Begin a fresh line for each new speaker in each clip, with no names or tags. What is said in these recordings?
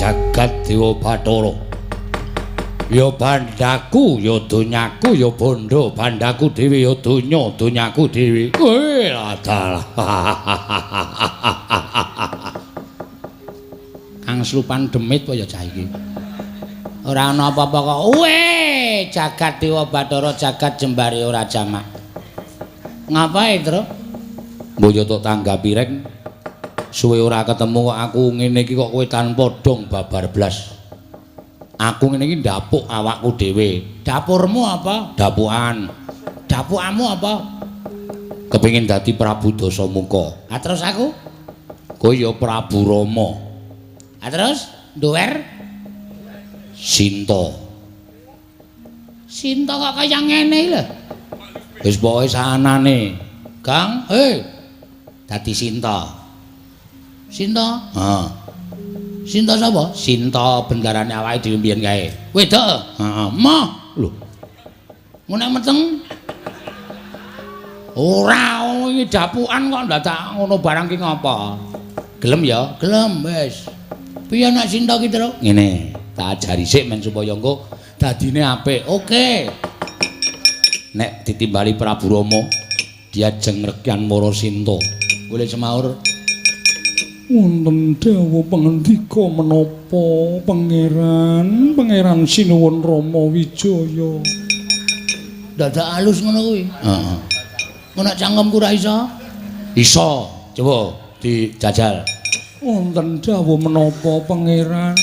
Jagat Dewa Bathara. Ya bandaku, ya donyaku, ya bondo, bandaku dhewe ya donya, donyaku dhewe. Kowe adalah. Kang Slupan demit apa ya cah iki? Ora ana apa-apa kok. Weh, Jagat Dewa Bathara jagat jembare ora jamak. Ngapae, Tru? Mbok yo tok tanggapi rek. Suwe ora ketemu kok aku ngene iki kok kowe tanpa dong babar blas. Aku ngene iki ndapuk awakku dhewe. Dapurmu apa? Dapukan. Dapukanmu apa? Kepengin dadi Prabu Dasamuka. Ha terus aku? Kowe ya Prabu Rama. Ha terus nduwer? Sinta. Sinta kok kaya ngene iki lho. Wis pokoke saanane. Kang, hei. Dadi Sinta. Sinta? Heeh. Sinta sapa? Sinta bendarane awake dhewe mbiyen kae. Wedok? Heeh. Moh. Lho. Ngono meteng? Ora, iki dapukan kok ndadak ngono barang ki ngapa? Gelem ya? Gelem wis. Piye nek Sinta ki, Truk? Ngene, tak ajari sik men supaya engko dadine apik. Oke. Nek ditimbali Prabu Rama, diajeng Rekyan Wara Sinta. Boleh semaur.
Wonten dawuh pangandika menapa pangeran, Pangeran Sinuwun Rama Wijaya?
Dadak alus ngono kuwi. Heeh. Ngono cangkemku ra iso? Iso. Coba dijajal.
Wonten dawuh menapa pangeran?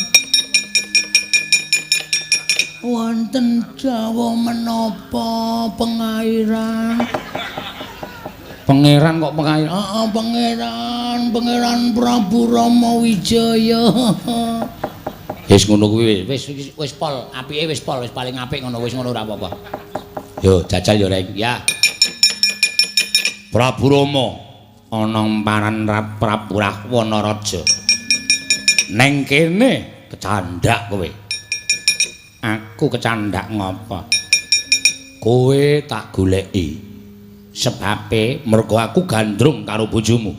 Wonten dawuh menapa pengairan? Pangeran kok pengairan? Heeh, pangeran, Pangeran Prabu Rama Wijaya. Wis ngono kuwi wis wis pol, apike wis pol, wis paling apik ngono, wis ngono ora apa-apa. Yo jajal yo Reng. Ya. Prabu Rama ana paran Prabu Rahwana Raja. Neng kene kecandak kowe. Aku kecandak ngapa? Kowe tak goleki. Sebabe mergo aku gandrung karo bojomu.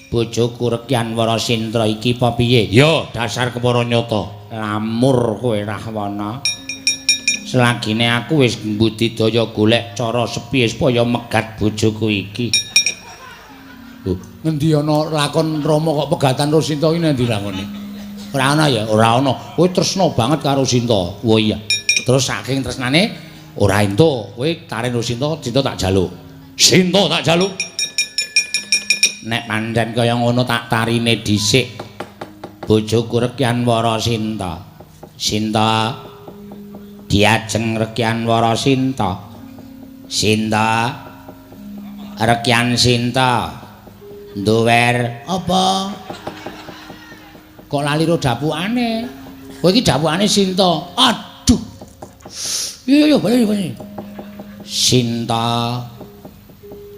Bojoku Rekyan Wara Sintra iki apa piye? Ya, dasar kepara nyata. Lamur kowe Rahwana. Selagine aku wis mbudidaya golek cara sepiye supaya megat bojoku iki. Lho, ngendi ana lakon Rama kok pegatan karo Sinta iki endi lakone? Ora ana ya? Ora ana. Kowe tresna banget karo Sinta. Oh iya. Terus saking tresnane ora entuk, kowe taren karo Sinta, Sinta tak jaluk. Sinta tak jaluk. Nek pancen kaya ngono tak tarine dhisik. Bojoku Rekyan Wara Sinta. Sinta diajeng Rekyan Wara Sinta. Sinta Rekyan Sinta. Nduwer apa? Kok lali ro dapukane? Kowe iki dapukane Sinta. Aduh. Yo yo bali bali. Sinta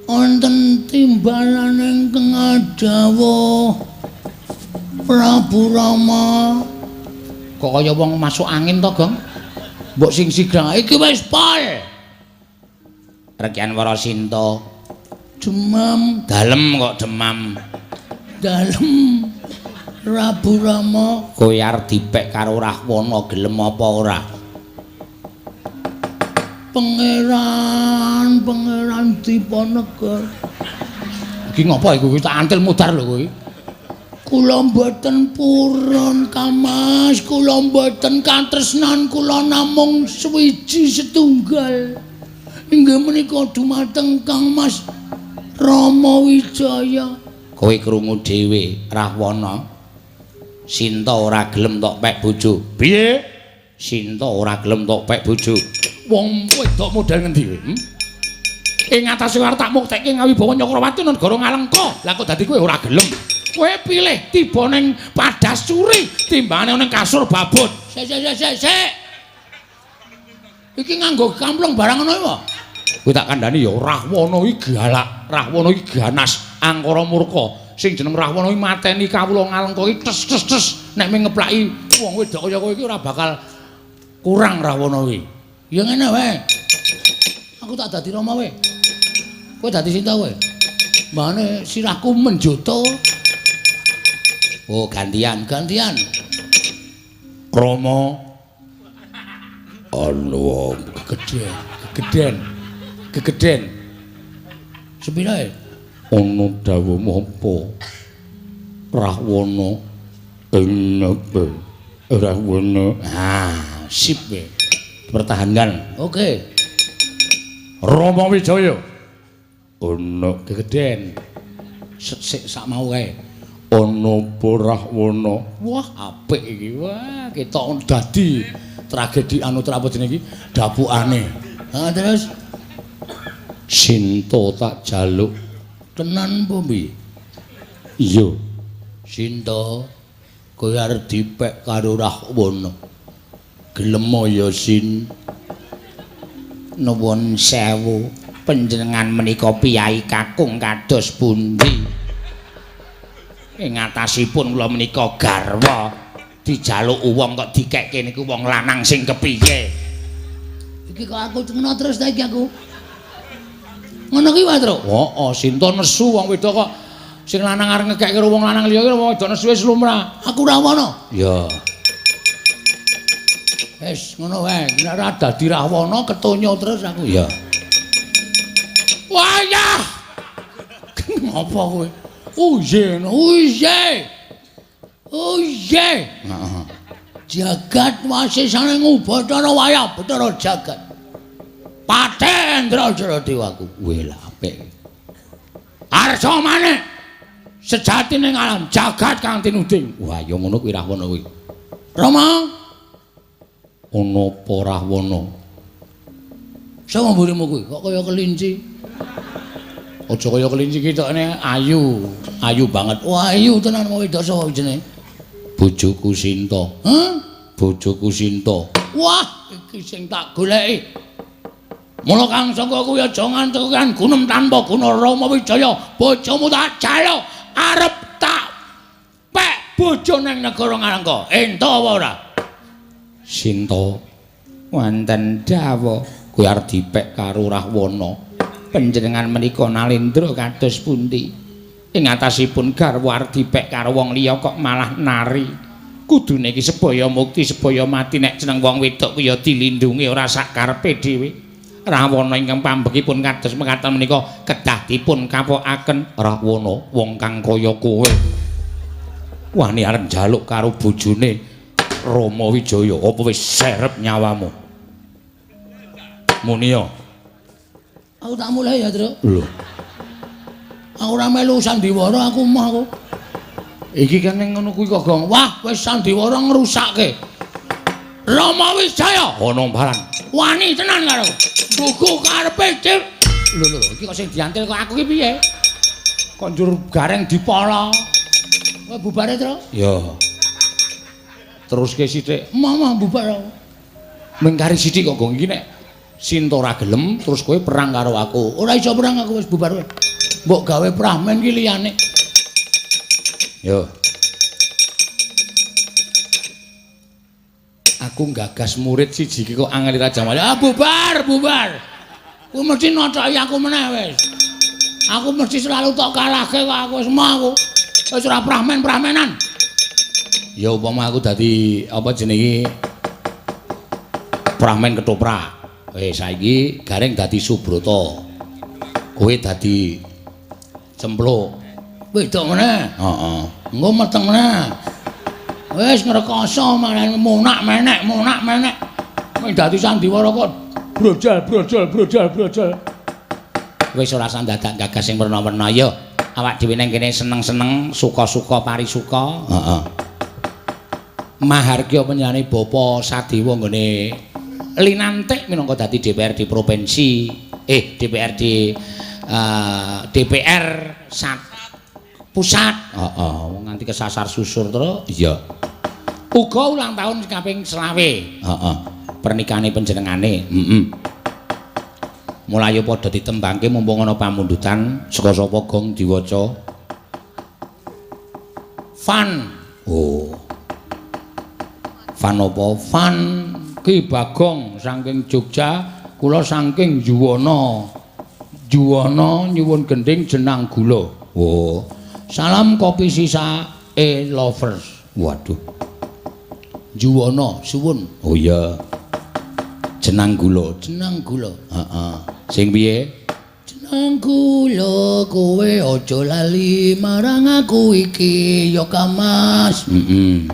wonten timbalan ingkang adhawuh Prabu Rama. Kok kaya wong masuk angin to, Gong? Mbok sing sigrang iki wis pol. Rekyan Wara Sinta demam, dalem kok demam. Dalem Prabu Rama, kowe arep dipek karo Rahwana gelem apa ora? Pangeran, Pangeran Diponegoro. Iki ngapa iku tak antil mudar lho kowe. Kula mboten purun Kamas, kula mboten katresnan, kula namung suwiji setunggal. Inggih menika dumateng Kang Mas Rama Wijaya. Kowe krungu dhewe, Rahwana. Sinta ora gelem tok pek bojo. Piye? Sinta ora gelem tok pek bojo.
Wong wedok model ngendi kowe? Ing atase arep tak muktekke ngawibawa Nyakrawati negara Ngalengka. Lah kok dadi kowe ora gelem? Kowe pilih tiba ning Padasuri timbangane ning kasur babut.
Sik sik sik sik. Iki nganggo kampleng barang ngono iki.
Kowe tak kandhani ya Rahwana iki galak, Rahwana iki ganas, angkara murka. Sing jeneng Rahwana iki mateni kawula Ngalengka iki tes tes tes. Nek mung ngeplaki wong wedok kaya kowe iki ora bakal kurang Rahwana iki.
Ya ngene wae. Aku tak dadi Rama wae. Kowe dadi Sinta kowe. Mbane sirahku menjoto. Oh, gantian, gantian. Rama ana gegeden, gegeden. Gegeden. Sepirae? Ana dawuh apa? Rahwana ing nepe. Rahwana. Ah, sip we. Pertahankan. Oke. Rama Wijaya. Ana gegeden. Sik sak mau kae. Ana apa Rahwana? Wah, apik iki. Wah, ketok dadi tragedi anu apa jenenge iki? Dapukane. Ha terus Sinta tak jaluk tenan apa piye? Iya. Sinta kowe arep dipek karo Rahwana. Gelem ya Sin? Nuwun sewu, panjenengan menika piyai kakung kados pundi? Ing atasipun kula menika garwa dijaluk wong kok dikekke niku wong lanang sing kepiye? Iki kok aku ngono terus ta iki aku. Ngono ki wae, Truk. Heeh, Sinta nesu wong wedok kok sing lanang arep ngekekke karo wong lanang liya ki wong wedok nesu wis lumrah. Aku Rahwana. Iya. Wis ngono wae, nek ora dadi Rahwana ketonyo terus aku. Iya. Wah ya. Ngopo kowe? Oh iya, oh iya. Oh iya. Heeh. Jagat wasisane ngubacara wayah Bathara jagat. Patendra jara dewaku. Weh lah apik. Arsa manik sejatine alam jagat kang tinuding. Wah ya ngono kuwi Rahwana kuwi. Rama ana apa Rahwana? Sapa mburimu kuwi? Kok kaya kelinci? Aja kaya kelinci ketokne ayu, ayu banget. Wah ayu tenan wong wedok sapa jenenge? Bojoku Sinta. Hah? Bojoku Sinta. Wah, iki sing tak goleki. Mula kang saka kuwi aja ngantukan gunem tanpa guna Rama Wijaya, bojomu tak jaluk arep tak pek bojo nang negara Ngalengka. Ento apa ora? Sinta wonten dawuh kuwi arep dipek karo Rahwana. Panjenengan menika nalendra kados pundi? Ing atasipun garwa arep dipek karo wong liya kok malah nari. Kudune iki sebaya mukti sebaya mati nek jeneng wong wedok kuwi ya dilindungi ora sak karepe dhewe. Rahwana ingkang pambekipun kados mekaten menika kedah dipun kapokaken. Rahwana wong kang kaya kowe wani arep njaluk karo bojone Rama Wijaya apa wis serep nyawamu? Muniya. Aku tak mulai ya, Truk. Lho. Aku ora melu sandiwara aku mah aku. Iki kan ning ngono kuwi kok gong. Wah, wis sandiwara ngrusake. Rama Wijaya ana baran. Wani tenan karo. Buku karepe dhewe. Lho lho, iki kok sing diantil kok aku ki piye? Kok njur gareng dipala. Kowe bubare, Truk? Ya. Teruske sithik. Mama bubar aku. Mengkari sithik kok gong iki nek Sinta ora gelem terus kowe perang karo aku. Ora iso perang aku wis bubar kowe. Mbok gawe pramen ki liyane. Yo. Aku nggagas murid siji iki kok angel Raja Wali. Ah bubar, bubar. Kowe mesti nocoki aku meneh wis. Aku mesti selalu tok kalahke kok aku wis mau aku. Wis ora pramen-pramenan. Ya upama aku dadi apa jenenge pramen ketoprak. Wis saiki Gareng dadi Subrata. Kowe dadi Cempluk. Wedok meneh. Heeh. Engko meteng meneh. Wis ngrekoso malah munak menek, munak menek. Kowe dadi sandiwara kok brojol brojol brojol brojol. Wis ora usah dadak gagas sing werna-werna ya. Awak dhewe nang kene seneng-seneng, suka-suka parisuka. Heeh. Mahargya panjenengane Bapa Sadewa nggone linantik minangka dadi DPRD provinsi, DPRD DPR pusat. Heeh, wong nganti kesasar susur terus. Iya. Uga ulang tahun kaping 25. Heeh. Pernikahane panjenengane. Heeh. Mulayo padha ditembangke mumpung ana pamundutan saka sapa gong diwaca. Fan. Oh. Fan apa? Fan Ki Bagong saking Jogja, kula saking Juwana. Juwana nyuwun gendhing jenang gula. Oh. Salam kopi sisa e lovers. Waduh. Juwana, suwun. Oh iya. Jenang gula, jenang gula. Heeh. Sing piye? Jenang gula kowe aja lali marang aku iki ya Kamas. Heeh.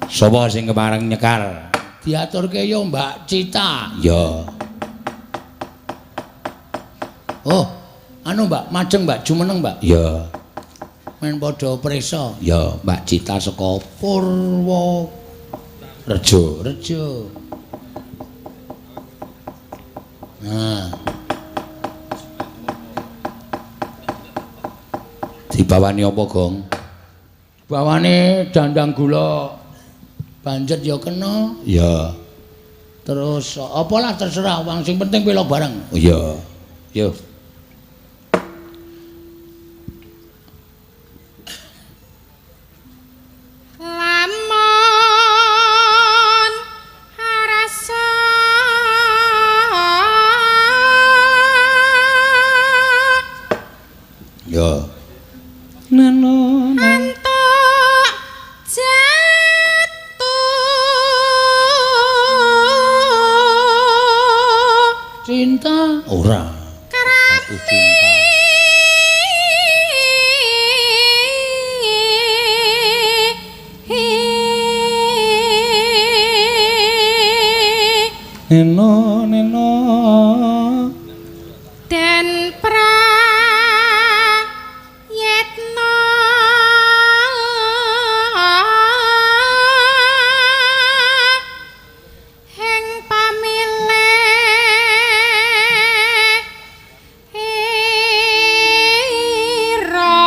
Sapa sing kepareng nyekar? Diaturke ya Mbak Cita. Ya. Oh, anu Mbak, majeng Mbak, jumeneng Mbak. Ya. Men padha prisa. Ya, Mbak Cita saka Purworejo. Rejo. Nah. Dibawani apa, Gong? Bawane dandang gula banjet ya kena. Ya. Terus apalah terserah, wong sing penting pelok bareng. Oh iya. Yo.
Lamun rasa
Ya. Neno
entuk jatuh
cinta ora. Jatuh cinta. Neno neno
den prayitna ing pamilih ira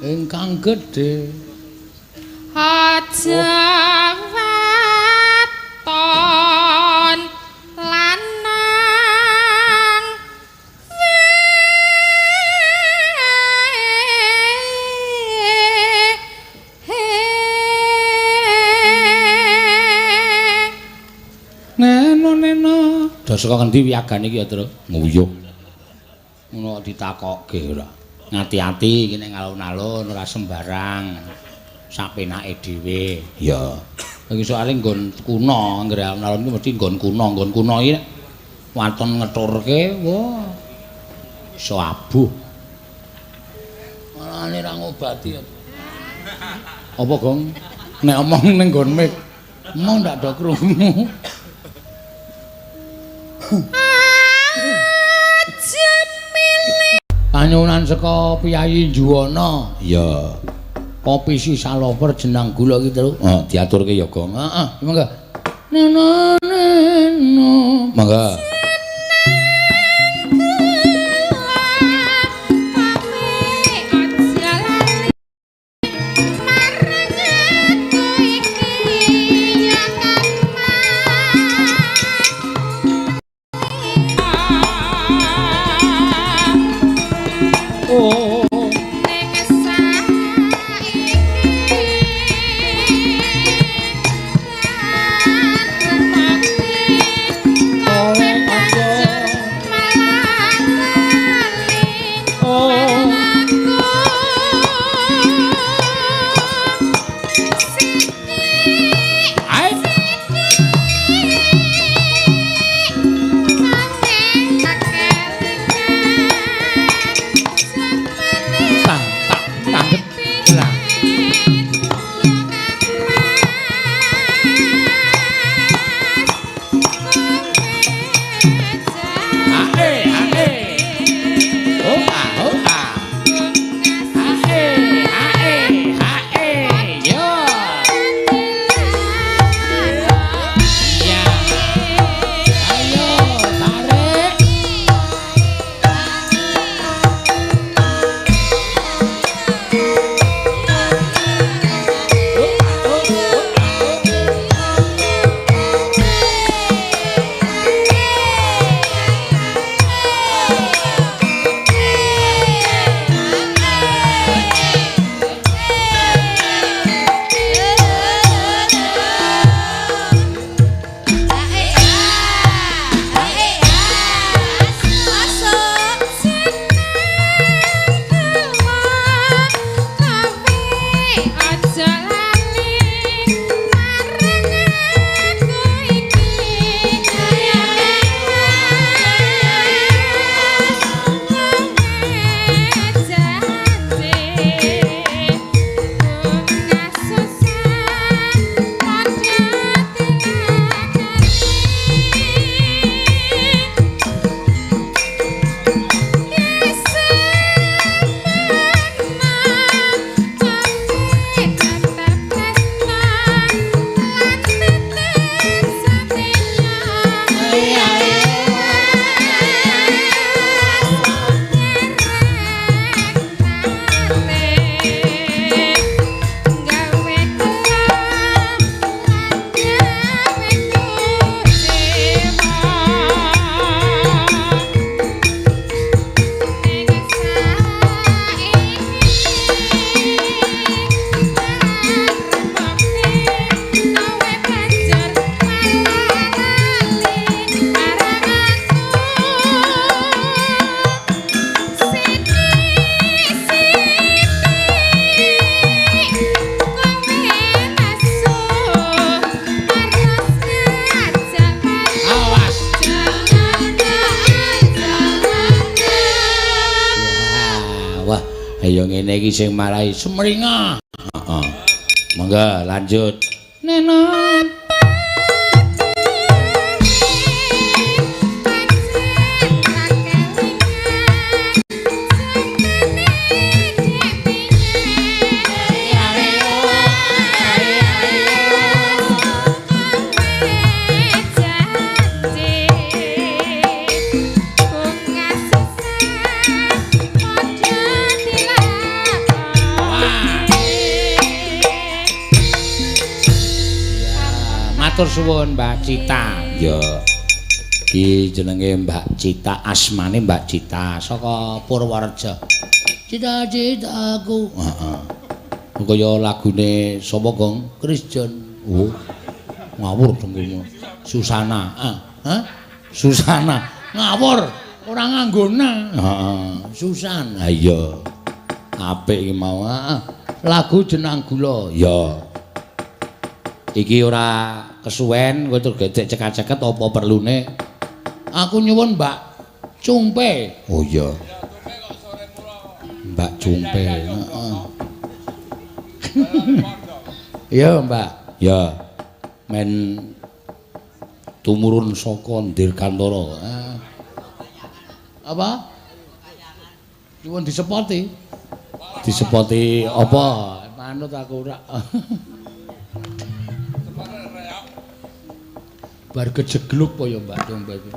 ingkang gedhe
aja waton lanang
neno neno. Do saka ngendi wiyagane iki ya, Tru? Nguyuh. Ngono kok ditakokke ora. Ngati-ati iki ning alun-alun ora sembarang. Sapenake dhewe. Ya. Iki soalé nggon kuno, anggere alun-alun iki mesti nggon kuno, nggon kuno iki waton ngeturke, wah. Iso abuh. Malahane ra ngobati ya. Apa, Gong? Nek omong ning nggon mik, omong ndak do krungu.
Aja milih
Panyuwunan saka Piyayi Juwana. Ya. Kopi si salover jenang gula iki, Tru. Oh, diaturke ya, Gong. Heeh, monggo. Neno neno. Monggo.
aja lali marang aku iki ya Kang
Oh.
Ning saiki
Kowe aja
malah lali
Oh.
aku sithik
Ae. Tang tak tang lah. Ae ae. Oh ah oh ah. Ae ae ae. Yo. Iya. Ayo tarik. Oh oh oh oh. Ya ngene iki sing marai semringah. Heeh. Monggo lanjut. Nena. Matur suwun Mbak Cita. Ya. Iki jenenge Mbak Cita, asmane Mbak Cita saka Purworejo. Cita-citaku. Heeh. Kaya lagune sapa, Gong? Krisjon. Oh. Ngawur dengkulmu. Susana. Hah? Susana. Ngawur, ora nganggona. Heeh. Susana. Iya. Apik iki mau. Heeh. Lagu Jenang Gula. Ya. Iki ora kesuwen, kowe terus gedhek cekak-ceket apa perlune? Aku nyuwun Mbak Cumpe. Oh iya. Mbak Cumpe, heeh. Iya, Mbak. Ya. Men tumurun saka Dirgantara. Apa? Nyuwun disepoti. Disepoti apa? Manut aku ora. Bar kejegluk apa ya Mbak Cumpe iki?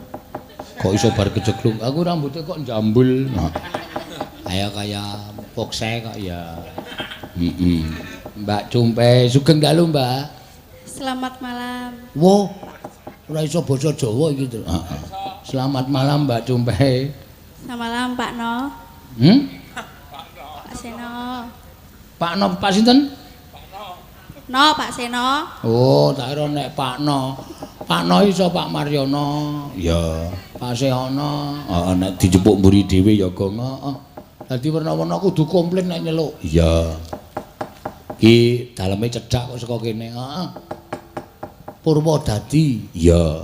Kok iso bar kejegluk? Aku rambutnya kok jambul. Kaya kaya pokse kok ya. Heeh. Mbak Cumpe, sugeng dalu Mbak.
Selamat malam.
Wo. Ora iso basa Jawa iki to. Heeh. Selamat malam Mbak Cumpe.
Selamat malam Pak No. Pak Seno.
Pak No, Pak sinten?
No, Pak Seno.
Oh, tak kira nek Pak No. Pak No iso Pak Maryono. Ya. Pak Sehono. Heeh, nek dijepuk mburi dhewe ya Gong. Heeh. Dadi werna-werna kudu komplit nek nyeluk. Iya. Iki daleme cedhak kok saka kene. Heeh. Purwodadi. Iya.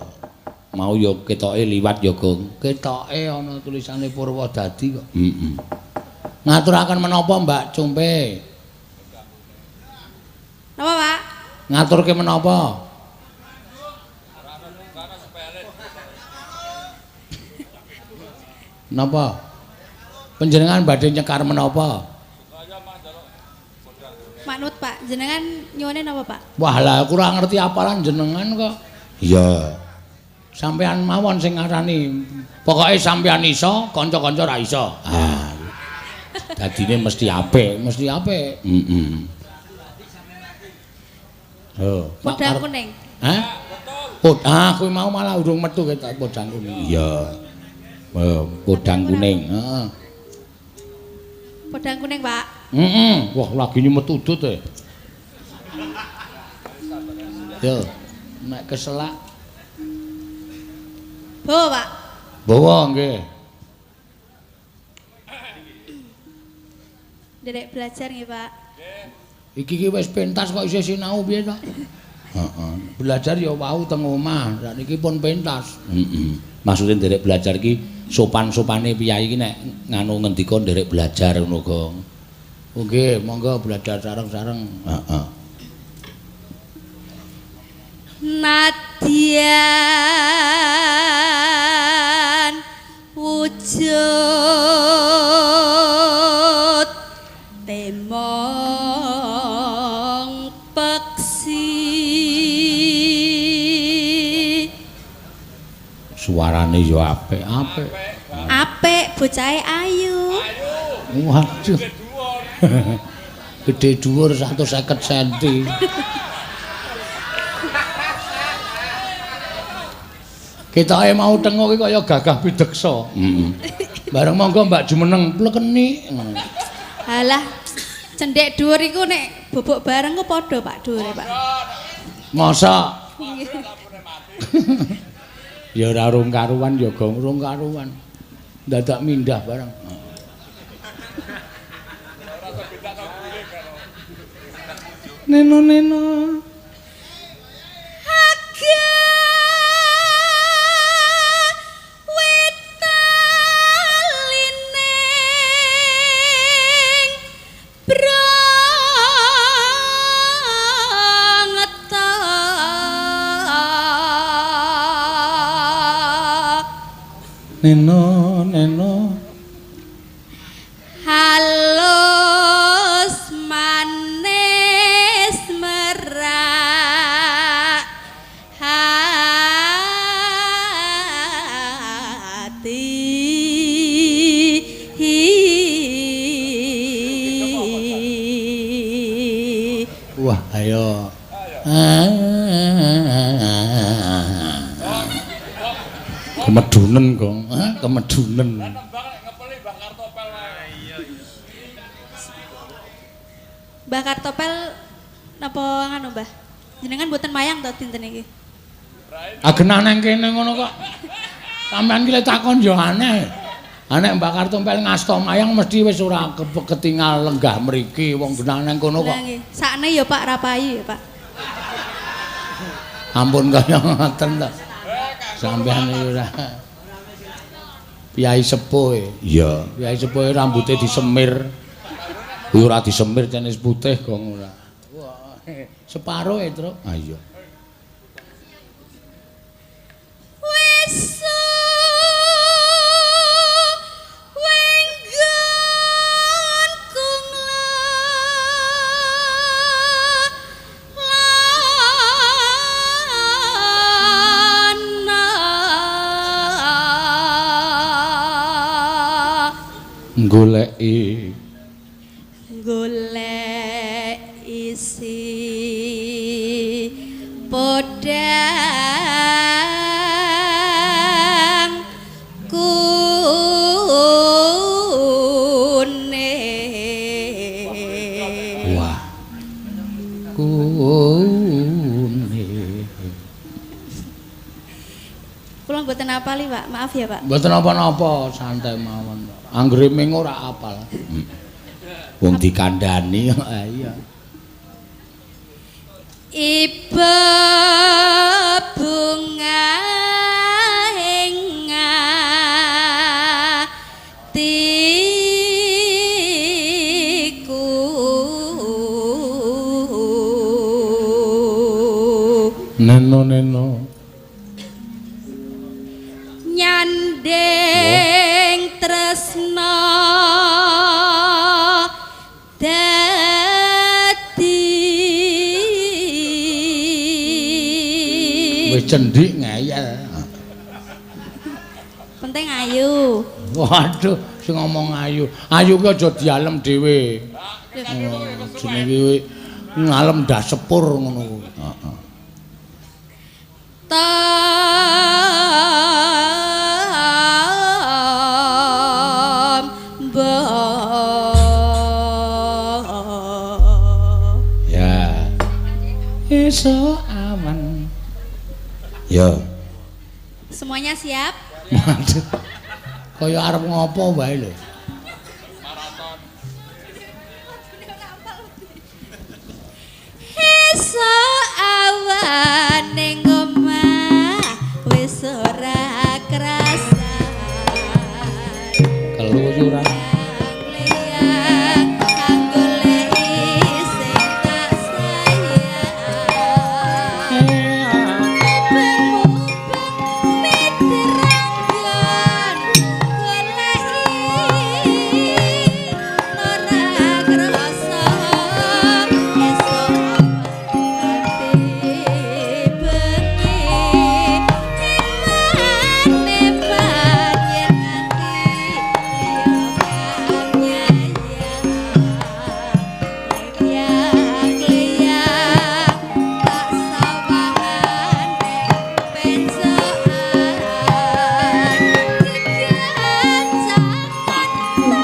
Mau ya ketoke liwat ya Gong. Ketoke ana tulisane Purwodadi kok. Heeh. Ngaturaken menapa Mbak Cumpe?
Napa, Pak?
Ngaturke menapa? Napa? Panjenengan badhe nyekar menapa?
Manut, Pak. Jenengan nyuwune napa, Pak?
Wah, lah aku ora ngerti apalan jenengan kok. Iya. Sampean mawon sing ngarani. Pokoke sampean iso, kanca-kanca ora iso. Ah. Dadine mesti apik, mesti apik. Heeh. Oh,
podang kuning.
Hah? Ah, kuwi mau malah urung metu ketok podang kuning. Iya. Podang kuning, heeh.
Podang kuning, Pak.
Heeh. Wah, lagi nyumet udut e. Yo, nek keselak.
Bawa, Pak.
Bawa nggih.
Nderek belajar nggih, Pak.
Iki ki wis pentas kok isih sinau piye to? Heeh. Belajar ya wau teng omah, sakniki pun pentas. Heeh. Maksude nderek belajar ki sopan-sopane piyayi ki nek nganu ngendika nderek belajar ngono, Gong. Nggih, monggo belajar sareng-sareng. Heeh.
Nadyan wujud temong peksi.
Suarane yo apik-apik.
Apik, bocahe ayu.
Waduh. Gede dhuwur 150 cm. Ketoke mau tengok iki kaya gagah pideksa. Heeh. Bareng monggo Mbak Jumeneng plekeni.
Halah, cendhek dhuwur iku nek bobok bareng ku padha Pak dhuwure, Pak.
Masa? Ya ora rung karuan ya Gong, rung karuan. Dadak mindah bareng. Neno neno.
Aga wetalining
Neno neno.
Halus manis merak hati.
Wah, ayo. Kemedunen, Gong. Kemedunen.
Mbah Kartopel napa nganu, Mbah? Jenengan mboten mayang to dinten iki?
Ah genah nang kene ngono kok. Sampeyan ki lek takon ya aneh. Ah nek Mbah Kartopel ngasta mayang mesti wis ora ketingal lenggah mriki wong genah nang kono kok.
Lah nggih. Sakne ya Pak rapayu ya, Pak.
Ampun kaya ngoten to. Sampeyan iki ora. Piyai sepuh. Iya, piyai sepuh rambute disemir. Ora disemir tenis putih gong ora. Wah, separo e, Truk. Ah iya.
Wis wenggonku nglana
goleki
golek isi podang kuning.
Wah. Kuning.
Kula mboten apali, Pak. Maaf ya, Pak.
Mboten napa-napa, santai mawon. Anggere ming ora apal. Wong dikandhani kok iya.
Iba bunga ing atiku.
Neno neno
nyanding tresna dadi
wis cendik ngeyel.
Penting ayu.
Waduh, sing ngomong ayu. Ayu ki aja dialem dhewe. Jenenge ngalem ndas sepur ngono kuwi. Heeh.
Tombo.
Ya. Esuk awan. Ya.
Semuanya siap?
Waduh. Kaya arep ngopo wae lho.
Maraton.
Esuk awan ning omah wis ora krasa.
Keluyuran.
Liyang anggoleki sing tak sayang. Mubeng-mubeng mitranggon goleki ora krasa. Esuk ati bengi emane yen nganti liya kang nyayang. Liyang-liyang tak sawangan ning pencokan gegancangan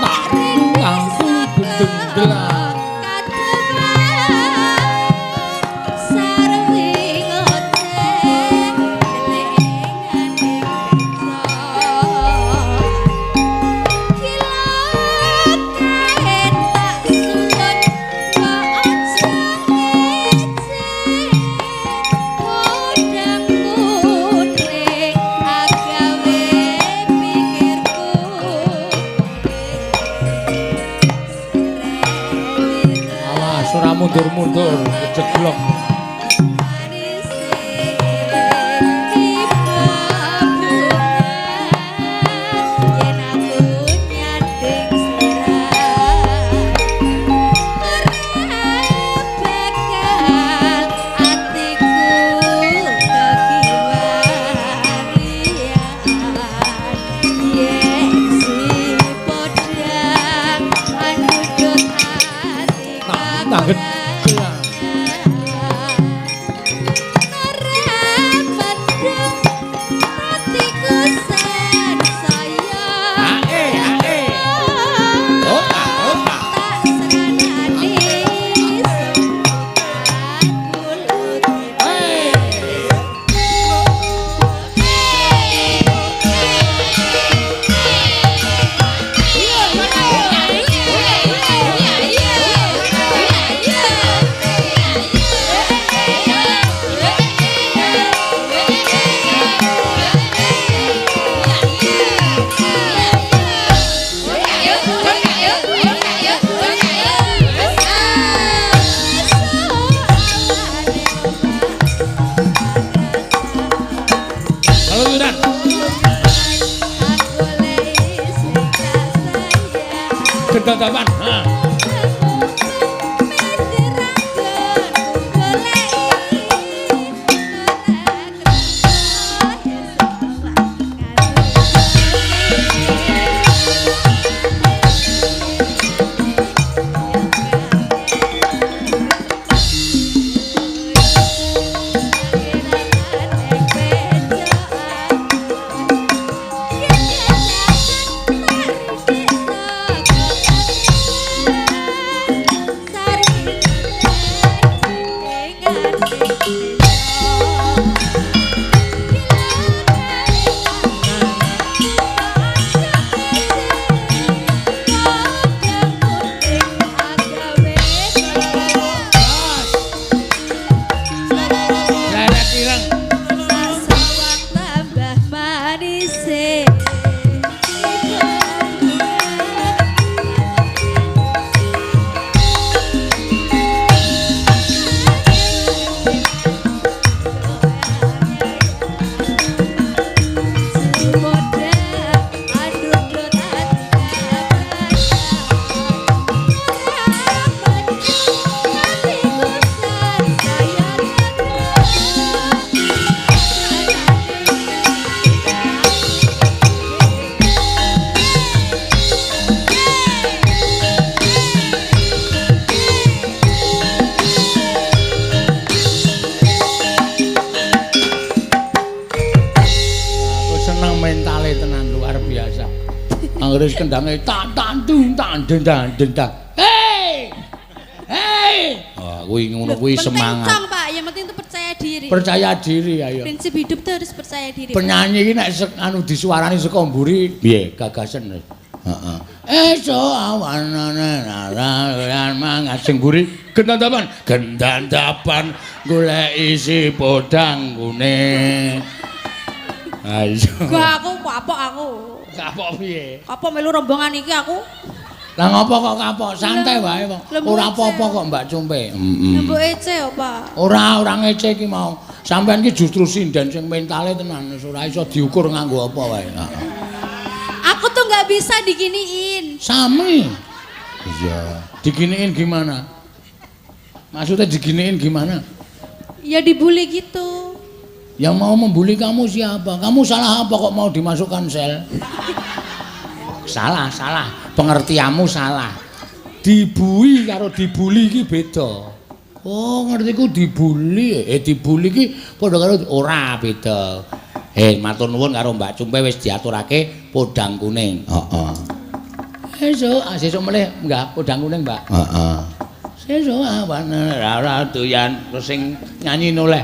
tak rindis saka kademan sarwi ngoceh delengan ing penco. Gila kaen tak suwun kok aja ngece. Podang kuning agawe pikirku.
Awas ora mundur-mundur, kejeglok.
Manise iba bunga
Gendadapan. Ha. Leret ireng.
Sawang tambah manise.
Aku seneng mentale tenan luar biasa. Anggere wis kendange tak tak dung tak dendang dendang. Hei! Hei! Wah, kuwi ngono kuwi
Penting
semangat.
cong, Pak, yang penting itu percaya diri.
Percaya diri ayo.
Prinsip hidup tuh harus percaya diri.
Penyanyi iki nek anu disuarani saka mburi piye gagasen. Heeh. Esuk awan nana mangat sing mburi gendandapan, gendandapan golek isi podang kuning. Ayo.
Gak aku kapok aku.
Kapok piye?
Kapok melu rombongan iki aku.
Lah ngopo kok kapok? Santai wae kok.
Lah,
Ora
mbok
apa-apa
ece.
kok Mbak Cumpe. Heeh.
Mbok ece yo, Pak.
Ora, ora ngece iki mau. Sampeyan iki justru sinden sing mentale tenan wis ora iso diukur nganggo apa wae. Heeh.
Aku tuh nggak bisa diginiin.
Sami. Iya. Diginiin gimana? Maksudnya diginiin gimana?
Ya dibully gitu.
Yang mau membuli kamu siapa? Kamu salah apa kok mau dimasukkan sel? Salah, salah. Pengertianmu salah. Dibui karo dibuli iki beda. Oh, ngertiku dibuli. Dibuli iki padha karo ora beda. Matur nuwun karo Mbak Cumpe wis diaturake podang kuning. Heeh. Sesuk, sesuk melih enggak podang kuning, Mbak. Heeh. Sesuk awan ora doyan terus sing nyanyi noleh.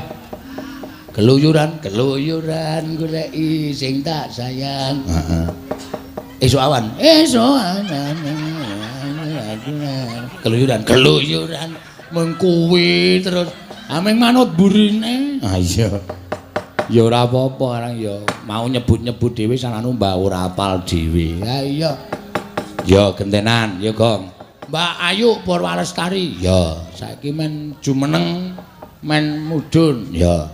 Keluyuran, keluyuran goleki sing tak sayang. Heeh. Esuk awan, esuk awan. Keluyuran, keluyuran mengkuwi terus ameng manut burine. Ah iya. Ya ora apa-apa arang ya mau nyebut-nyebut dhewe sananu Mbak ora apal dhewe. Ha iya. Ya gentenan, ya Gong. Mbak Ayu Purwalestari. Ya, saiki men jumeneng men mudhun. Ya.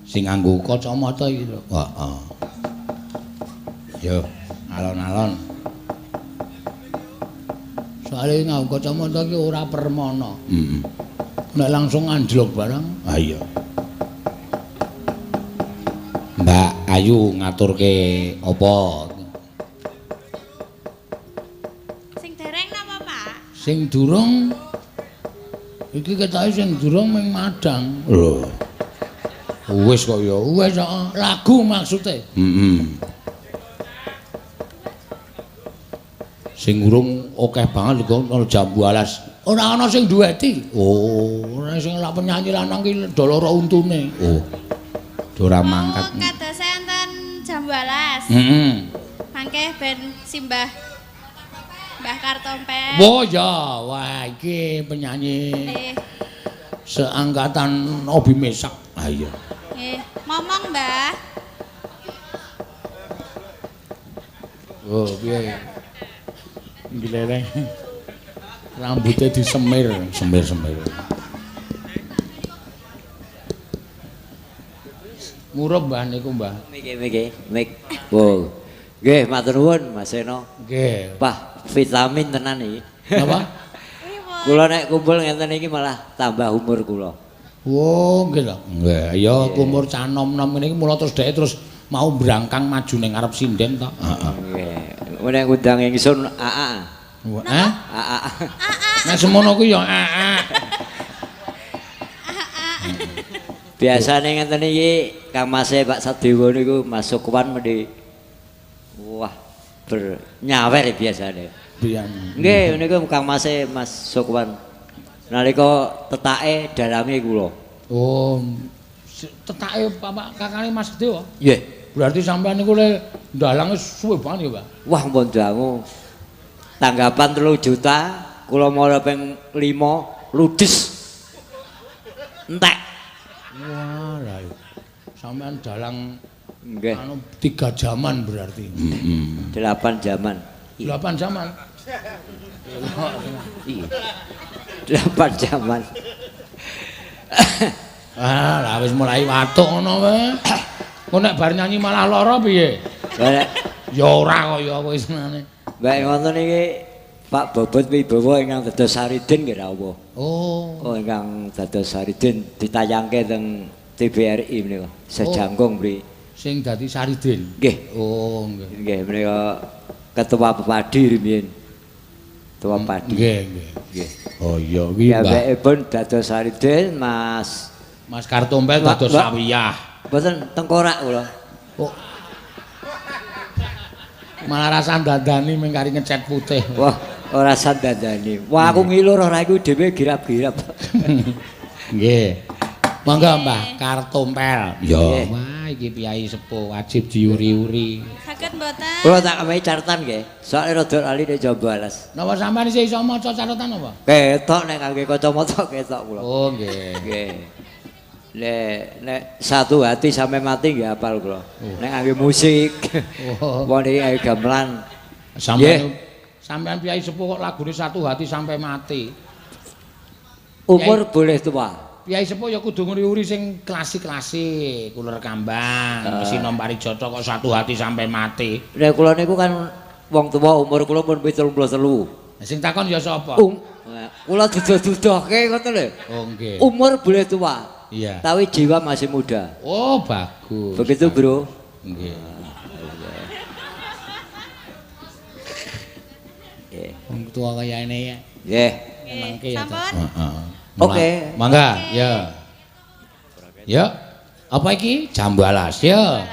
Sing nganggo kacamata iki lho. Heeh. Yo, alon-alon. Soale nganggo kacamata iki ora permana. Heeh. Nek langsung anjlok barang. Ha iya. Mbak Ayu ngaturke apa?
Sing dereng napa, Pak?
Sing durung iki ketoke sing durung ming madang. Lho. Wis kok ya, wis heeh. Lagu maksude. Heeh. Sing urung akeh banget kok ana jambu alas. Ora ana sing duweti. Oh, ora sing lak penyanyi lanang ki do lara untune. Oh. Do ora mangkat.
Oh, kadose enten jambu alas.
Heeh.
Mangke ben simbah Mbah Kartompet.
Oh ya, wah iki penyanyi seangkatan Obi Mesak. Ah iya.
Nggih, momong Mbah.
Oh, piye? Glereng. Rambutnya disemir, semir-semir. Murup Mbah niku, Mbah.
Mik mik mik. Wow. Nggih, matur nuwun Mas Seno.
Nggih.
Wah, vitamin tenan iki.
Napa?
Kula nek kumpul ngeten iki malah tambah umur kula.
Oh, nggih to. Nggih, ya umur cah nom-nom ngene iki mula terus dheke terus mau brangkang maju ning ngarep sinden to. Heeh.
Nggih. Nek ngundang ingsun AA.
Hah?
AA.
Nek semono kuwi ya AA.
Biasane ngeten iki Kang Mase Pak Sadewa niku Mas Sukwan meni wah bernyawer biasane.
Biyen.
Nggih niku Kang Mase Mas Sukwan. Nalika tetake dalange kula.
Oh, tetake Bapak kakane Mas Sadewa?
Nggih.
Berarti sampean niku le dalange suwe banget ya, Pak?
Wah, mpun dangu. Tanggapan 3 juta, kula mara ping 5 ludes. Entek.
Wah, lah iya. Sampean dalang
nggih.
Anu 3 jaman berarti.
8 jaman.
8 jaman.
Iya. 8 jaman.
Ah, lah wis mulai watuk ngono wae. Engko nek bar nyanyi malah lara piye?
Lah
ya ora kaya kowe senane.
Baik ngoten iki Pak Bobot Wibowo ingkang dados Saridin nggih rawuh.
Oh.
Oh ingkang dados Saridin ditayangke teng TVRI menika. Sejangkung mriki.
Sing dadi Saridin.
Nggih.
Oh, nggih.
Nggih menika ketua Pepadi rumiyin. Ketua Padi.
Nggih, nggih.
Nggih.
Oh iya kuwi Mbah.
Piyambakipun dados Saridin Mas
Mas Kartompel dados Sawiyah.
Mboten tengkorak kula.
Oh. Malah rasa dandani mung kari ngecat putih.
Wah, ora sandandani. Wah, aku ngilur ora iku dhewe girap-girap.
Nggih. Monggo Mbah Kartompel. Ya, wah iki piyai sepuh wajib diuri-uri.
Saged mboten?
Kula tak mehi catatan nggih. Soale rada lali nek Jambu Alas.
Napa sampean isih iso maca catatan apa?
Ketok nek kangge kacamata ketok kula.
Oh, nggih.
Nggih. Nek nek satu hati sampai mati nggih hafal kula. Nek kangge musik.
Oh.
Wong niki kangge gamelan.
Sampeyan sampean piyai sepuh kok lagune satu hati sampai mati.
Umur boleh tua.
Piyai sepuh ya kudu nguri-uri sing klasik-klasik, Uler Kambang, Sinom Parijata kok satu hati sampai mati.
Nek kula niku kan wong tuwa umur kula pun 73.
Lah sing takon ya sapa?
Kula duduh-duduhke ngoten lho.
Oh nggih.
Umur boleh tua.
Iya.
Tapi jiwa masih muda.
Oh, bagus.
Begitu, Bro.
Nggih.
Nggih.
Wong tuwa kaya ngene ya.
Nggih.
Mangke ya.
Sampun.
Heeh.
Oke.
Mangga, ya. Ya. Apa iki? Jambu Alas, ya.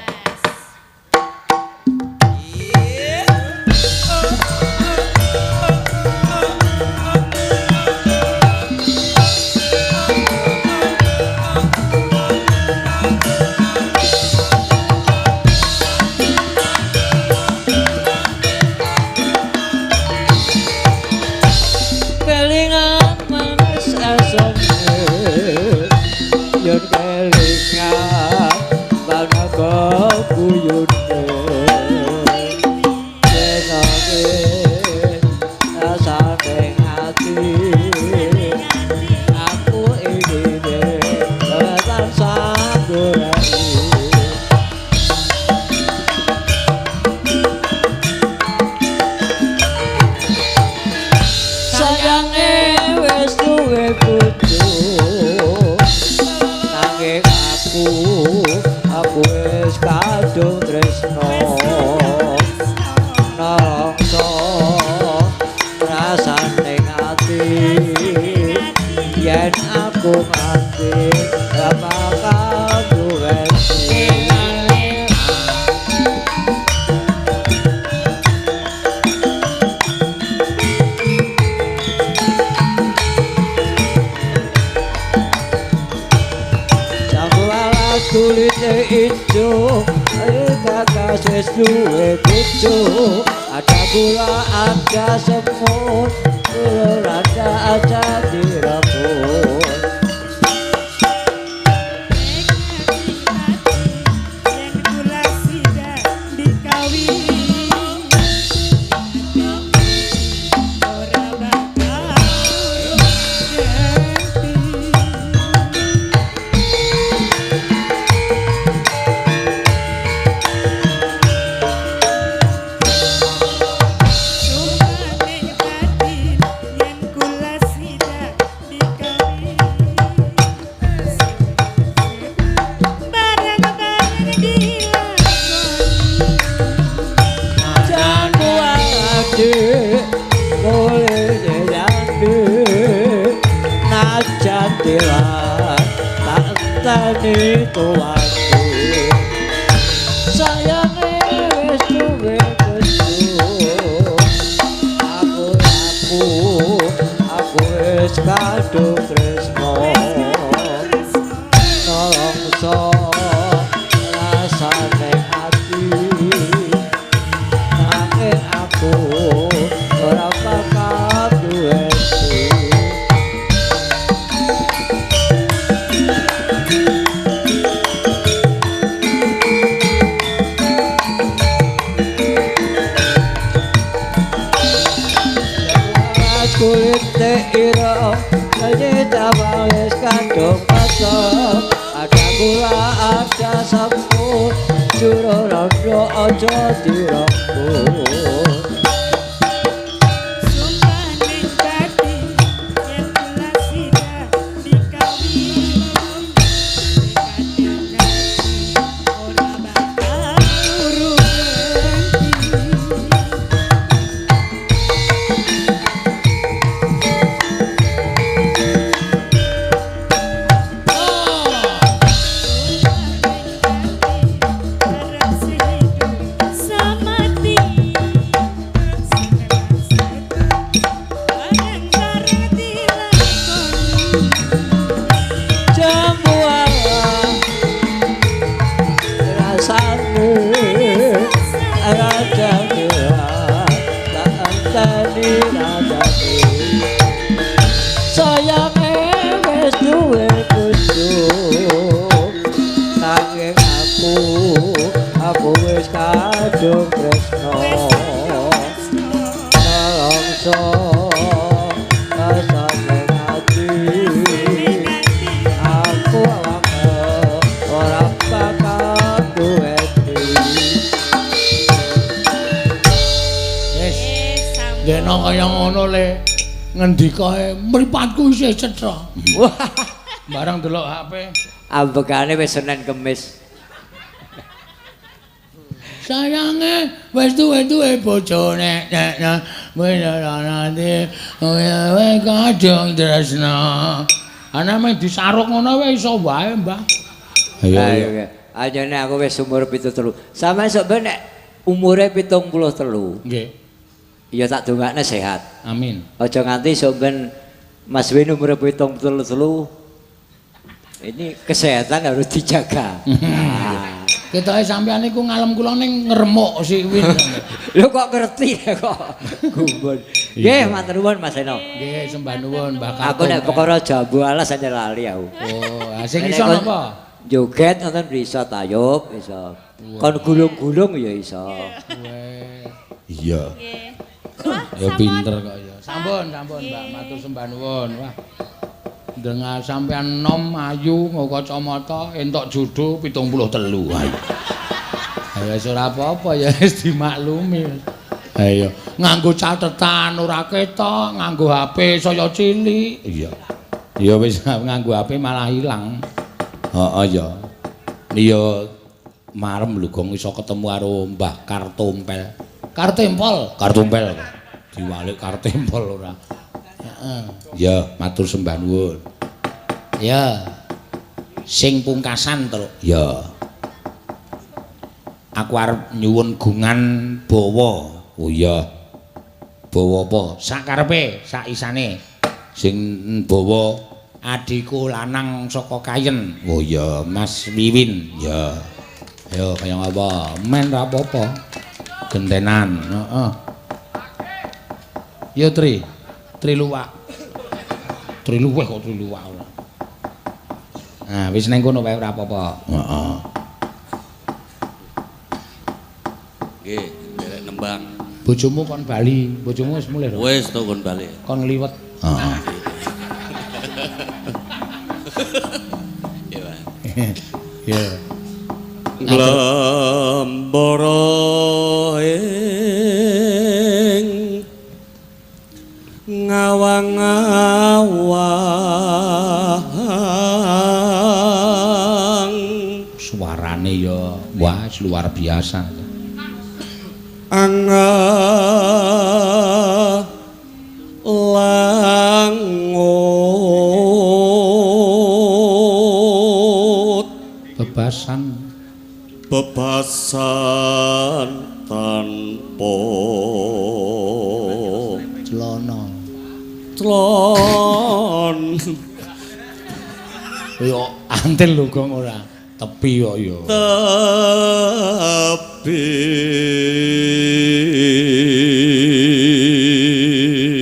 Ada gula, ada semut, ada aja direbut. enteni tuwaku. Sayange wis duwe bojo. Aku wis kadung tresno. Nelongso rasane ati. Nanging aku ora bakal duweni. Kulite ira kaya wis kadung patok. Ada gula ada sapu juro rondo aja dirangkul.
Sumpah ning batin yen kula sida dikawin. Ora bakal urung genti. Arep sehidup semati. Bareng-bareng dilakoni.
Jamu Allah rasane raja dewa tak enteni rajane. Sayange wis duwe bojo. Nanging aku wis kadung tresno. Nelongso rasane ati. Aku awake ora bakal duweni.
Wis. Dene kaya ngono le ngendikae mripatku isih cetha.
Wah,
Barang delok HP.
ambekane wis Senin Kemis.
Sayange wis duwe-duwe bojone nek nek nanti kowe kadung tresna. Ana mung disaruk ngono wae iso wae, Mbah. Ayo.
Ayo. Anjene aku wis umur 73. Sampeyan sok ben nek umure 73.
Nggih.
Ya tak dongakne sehat.
Amin.
Aja nganti sok ben Mas Win umure 73. Ini kesehatan harus dijaga. Nah.
Ketoke sampeyan niku ngalem kula ning ngremuk si Win.
Lho kok ngerti ya kok. Gumun. Nggih, matur nuwun Mas Eno.
Nggih, sembah nuwun Mbah
Aku nek perkara jambu alas aja lali aku.
Oh, sing iso napa?
Joget nonton iso tayub iso. Kon gulung-gulung ya iso.
Iya.
Nggih.
Ya pinter kok ya. Sampun, sampun Mbak, matur sembah nuwun. Wah. Dengar sampean nom ayu nggo kacamata entuk jodoh 73. Ayo. Ayo wis ora apa-apa ya wis dimaklumi. Ayo, nganggo catetan ora ketok, nganggo HP saya cilik.
Iya. Ya wis nganggo HP malah ilang. Heeh ya. Iya marem lho gong iso ketemu karo Mbah Kartompel.
Kartempol.
Kartompel. Diwalik Kartempol ora.
Heeh.
Ya, matur sembah nuwun.
Ya.
Sing pungkasan, Truk. Ya. Aku arep nyuwun gungan bawa. Oh iya. Bawa apa?
Sakarepe, sak isane.
Sing bawa
Adhiku lanang saka Kayen.
Oh iya, Mas Wiwin. Ya.
Ayo kaya ngapa? Men ra apa-apa. Gentenan, heeh. Ya Tri. Tri luwak. Tri luweh kok tri luwak ora. Nah, wis nang kono wae ora apa-apa.
Heeh.
Nggih, nderek nembang.
Bojomu kon bali, bojomu wis mulih lho.
Wis to kon bali.
Kon ngliwet.
Heeh.
Iya, Pak.
Ya.
Glembara ing ngawang-awang
Suarane ya wah luar biasa.
Anga langut Bebasan tanpa
celana.
Tlon.
Yo antil lho Gong ora. Tepi kok ya.
Tepi.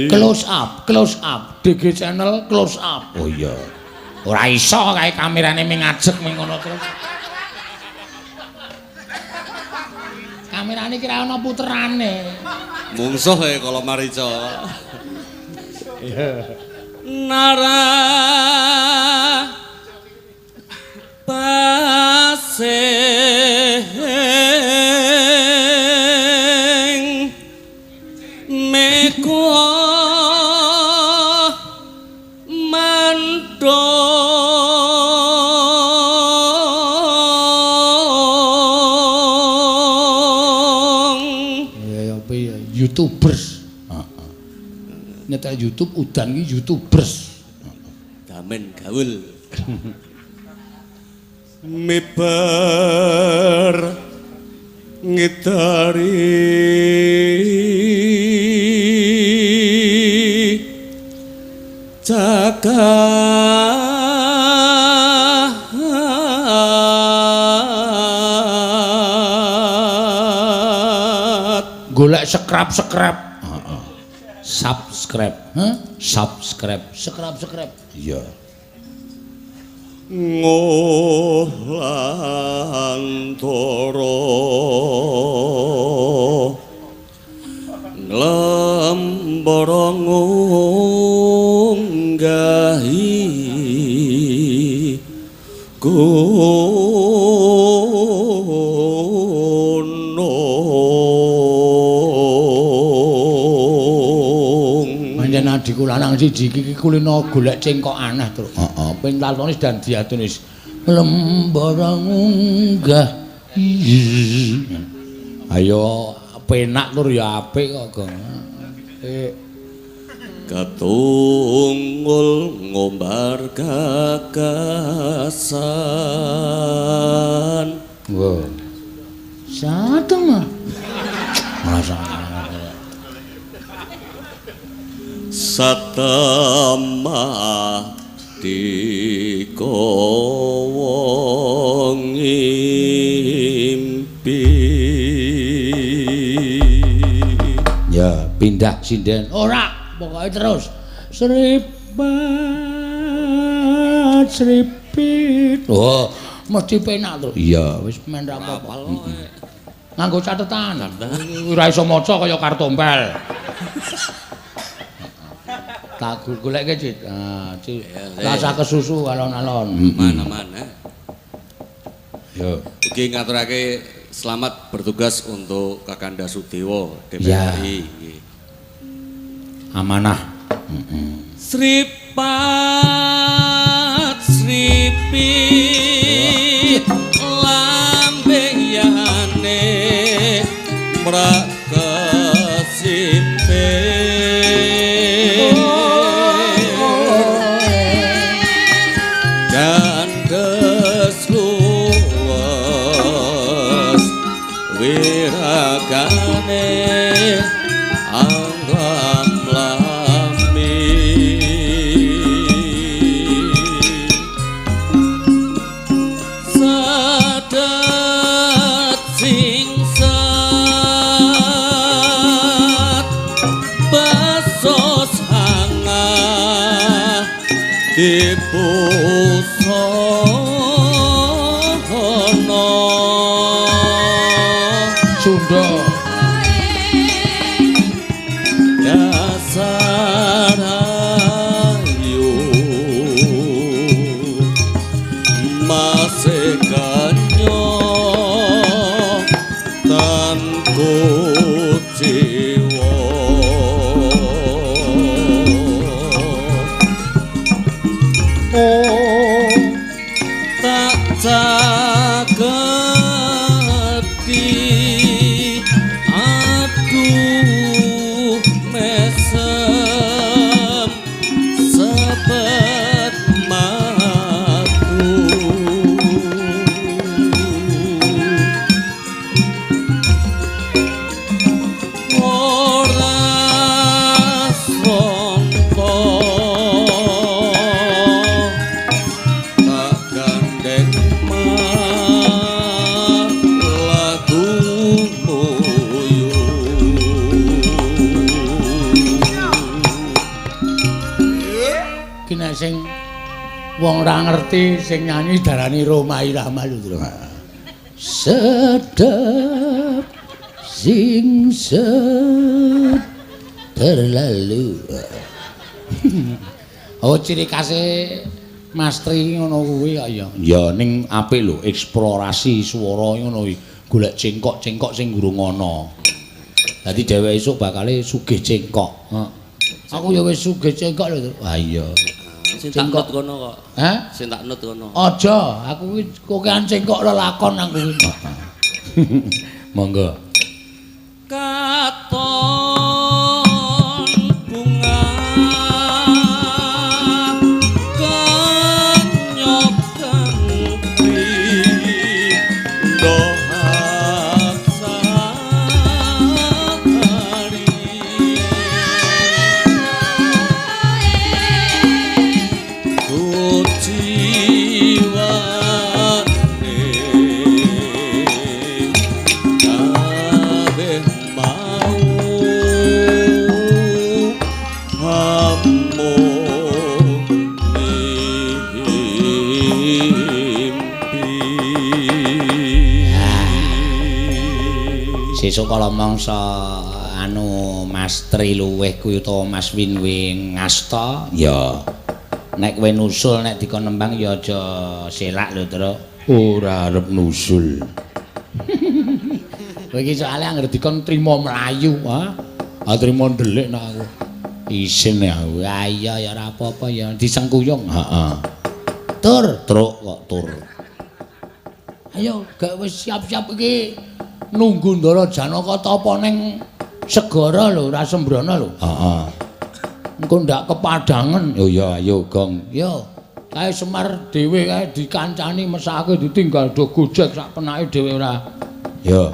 Close up, close up. DG channel close up. Oh iya. Ora iso kae kamerane ming ngajeg ming ngono terus. Kamerane kira ana puterane.
Mungsuh e kala marica.
Iya.
Nara pasing meko mandong.
Ya ya piye YouTubers. Heeh. Nyetel YouTube udan iki YouTubers.
Damen gaul. Miber ngidari jagat
golek sekrap-sekrap. Heeh. Subscribe, heh? Subscribe, sekrap-sekrap. Iya.
Ngolantara nglembara ngunggahi gunung.
Pancen adhiku lanang siji iki kulino golek cengkok aneh terus. Heeh, pentatonis dan diatonis. Lembara ngunggah. Ayo penak tur ya apik kok, Gong.
Katunggul ngombar gagasan.
Wah. Satu mah. Masa
satemah dikawa ngimpi.
Ya, pindah sinden. Ora, pokoke terus. Sripat sripit. Oh, mesti penak terus. Iya, wis men ra apa-apa. Nganggo catetan. Ora iso maca kaya kartompel. Tak goleke, Cit. Ah, Cit. Rasa kesusu alon-alon.
Aman-aman, eh.
Yo.
Ugi ngaturake selamat bertugas untuk Kakanda Sudewa DPR RI.
Amanah.
Sripat sripit lambeyane mrak kesimpir gandes luwes wiragane anglam lami sedet singsat besos hangah dipusana.
Sunda
dasar ayu masih kanyo tan kuciwa. Oh tak caketi aduh mesem sepet matu.
sing wong ora ngerti sing nyanyi darani Rhoma Irama lho. Sedep sing terlalu. Oh ciri khase Mas Tri ngono kuwi kok ya. Ya ning apik lho eksplorasi swara ngono kuwi. Golek cengkok-cengkok sing gurung ana. Dadi dheweke esuk bakale sugih cengkok. Heeh. Aku ya wis sugih cengkok lho. Wah iya.
Sing tak nut kono kok.
Hah?
Sing tak nut kono.
Aja, aku kuwi kokean cengkok lelakon aku kuwi. Monggo.
Katon bunga kanyok kangti dohak sari kuciwane kabeh mau amung mimpi.
Sesuk kala mangsa anu Mas Tri luwih kuwi utawa Mas Winwing ngasta ya. Nek kowe nusul nek dikon nembang ya aja selak lho, Truk.
Ora arep nusul. Kowe iki soalé anggere dikon trimo mlayu, ha? Ah trimo ndelik nek aku. Isin aku.
Ah iya ya ora apa-apa ya disengkuyung.
Heeh.
Tur, truk kok tur.
Ayo gak wis siap-siap iki nunggu Ndara Janaka tapa ning segara lho, ora sembrana lho.
Heeh.
Engko ndak kepadangen.
Oh iya ayo Gong.
Yo, kae Semar dhewe kae dikancani mesake ditinggal do gojek sak penake dhewe ora.
Yo.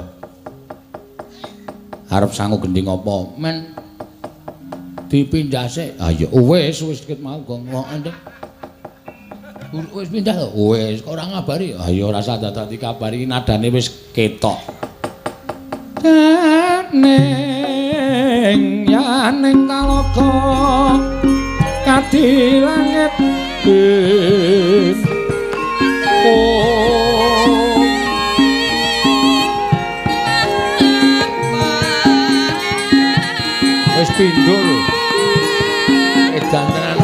Arep sangu gendhing apa?
Men dipindah sik. Ah ya wis wis ket mau Gong. Wis pindah lho. Wis kok ora ngabari.
Ah ya ora usah dadak dikabari nadane wis ketok.
Ning yaning talaga kadi langit bin wis pindho lho edan tenan.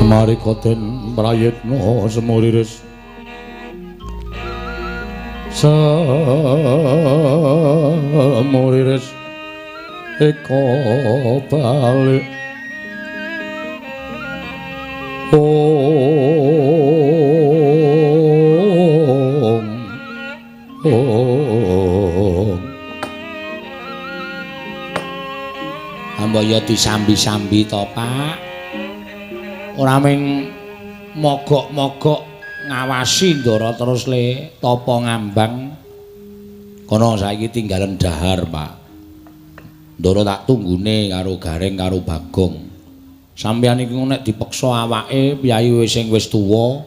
Marika den prayitna semuriris semuriris eka balik ong ong.
Ambaya disambi-sambi to, Pak. Ora ming mogok-mogok ngawasi ndara terus le tapa ngambang. Kono saiki tinggalen dahar, Pak. Ndara tak tunggune karo Gareng karo Bagong. Sampeyan iki nek dipeksa awake piyayi wis sing wis tuwa,